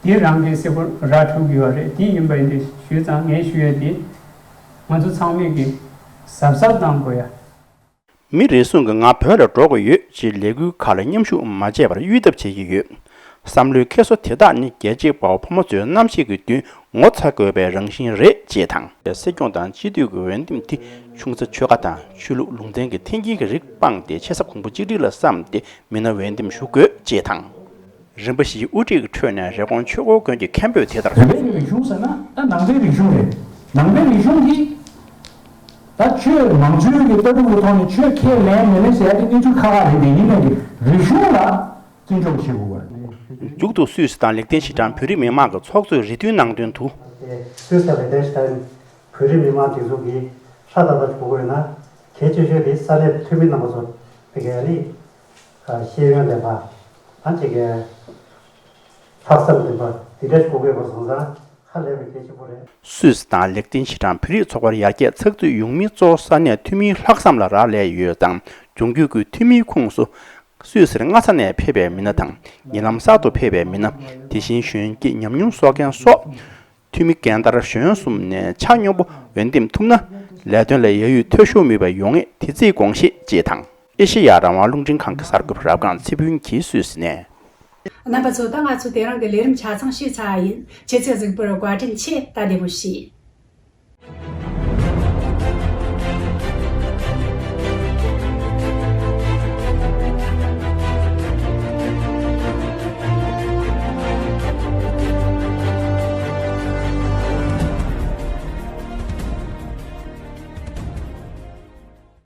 དེ་རང་གི་སེ་པོ་ར་འཁྲུག་གི་ཡོད་རེད། དེ་ཡིན་པ་ཡིན་དུས་ཞུས་ཙང་ངས་ཞུ་ཡ་དེ་ང་ཚོ་ཚང་མས་ཀྱི་གཟབ་གཟབ་གནང་དགོས་ཡ། མི་རེ་ཟུང་གིས་ང་བོད་ལ་འགྲོ་དགོས་ཡོད་ཅེས་ལས་འགུལ་ཁག་ལ་མཉམ་ཞུགས་མ་བྱས་པར་གཡོལ་ཐབས་བྱེད་ཀྱི་ཡོད། བསམ་བློའི་འཁྱེར་སོ་དེ་དག་ནི་རྒྱལ་གཅེས་དཔའ་བོ་ཕོ་མོ་ཚོའི་རྣམ་ཤེས་ཀྱི་མདུན་ངོ་ཚ་དགོས་པའི་རང་བཞིན་རེད་ཅེས་དང་། སྲིད་སྐྱོང་དང་སྤྱི་འཐུས་ཀྱི་འོས་འདེམས་དེ་ཆུང་ཙག་ཆོལ་ཁ་དང་ཆོས་ལུགས་ལུང་ཚན་གྱི་འཐེན་འཁྱེར་གྱི་རིགས་སྤངས་ཏེ་ཆེ་ས་གོང་བུ་གཅིག་སྒྲིལ་ལ་བསམ་སྟེ་མི་སྣ་འོས་འདེམས་ཞུ་དགོས་ཅེས་དང་། རིམ་པ་བཞིའི་དབུ་ཁྲིད་ཀྱི་ཁྲོད་ནས་རི་ཀོན་ཆོས་འཁོར་དགོན་གྱི་མཁན་པོས་དེ་ལྟར། བོད་པའི་རིག་གཞུང་ཟེར་ན་ད་ནང་པའི་རིག་གཞུང་རེད། ནང་པའི་རིག་གཞུང་འདི་ད་ཆོས་མང་གཙོའི་གི་ལྟ་གྲུབ་ཀྱི་ཐོག་ནས་ཆོས་ཁས་ལེན་མི་ལེན་ཟེར་ཡ་དེ་གནས་ཚུལ་ཁག་ཁག་རེད། དེ་ཡིན་ནའི་གི་རིག་གཞུང་ལ་བརྩི་འཇོག་བྱེད་དགོས་པ་རེད། མཇུག་ཏུ་སུད་སི་དང་ལིག་ཏེན་ཤི་ཊན་བོད་རིགས་མི་མང་གི་ཚོགས་གཙོས་རེ་འདུན་གནང་དོན་དུ། སུད་སི་དང་ལིག་ཏེན་ཤི་ཊན་བོད་རིགས་མི་མང་སྒྲིག་འཛུགས་ཀྱིས་ཧྲ་ཏག་ཏག་གོ་དགོས་ན་གལ་ཆེ་ཤོས་དེ་ས་གནས་འཐུས་མི་རྣམ་པ་ཚོ་དེ་གའི་ནི་ཤེས་ཡོན་ལྡན་པ་ཨ་ཅེ་གའི་ལྷག་བསམ་ལྡན་པ་དེ་འདྲ་ཞིག་དགོས་པའི་བཟང་ས་ཧ་ལས་པའི་གལ་ཆེན་པོ་རེད། སུད་སི་དང་ལེག་ཏེན་ཤི་ཊན་བོད་རིགས་ཚོགས་པར་ཡར་རྒྱས་ཚགས་ཚུད་ཡོང་མིན་གཙོ་བོ་ས་གནས་འཐུས་མིའི་ལྷག་བསམ་ལ་རག་ལས་ཡོད་ཙང་། འབྱུང་འགྱུར་གྱི་འཐུས་མིའི་ཁོངས་སུ་སུད་སིར་སྔ་ས་ནས་ཕེབས་པའི་མི་སྣ་དང་། ཉེ་ལམ་གསར་དུ་ཕེབས་པའི་མི་སྣ། དེ་བཞིན་གཞོན་སྐྱེས་ཉམས་མྱོང་གསོག་མཁན་སོགས། འཐུས་མི་རྒན་དར་གཞོན་གསུམ་ནས་ཆ་སྙོམས་པོ་འོས་འདེམས་ཐུབ་ན། ལས་དོན་ལ་ཡ་ཡུལ་མཐོ་ཤོས་མེད་པ་ཡོང་ངེས་དེ་རྩིས་དགོངས་བཞེས་ཅེས་དང་། ཨེ་ཤེ་ཡ་རང་དབང་རླུང་འཕྲིན་ཁང་གི་གསར་འགོད་པ་རབ་སྒང་ཚེ་ཕུན་གྱིས་སུད་སི་ནས། རྣམ་པ་ཚོ། ད་ང་ཚོ་དེ་རིང་གི་ལས་རིམ་ཆ་ཚང་ཞུས་ཚར་བ་ཡིན། ཁྱེད་ཚོས་གཟིགས་པར་བཀའ་དྲིན་ཆེ། ད་བདེ་མོ་བྱོས།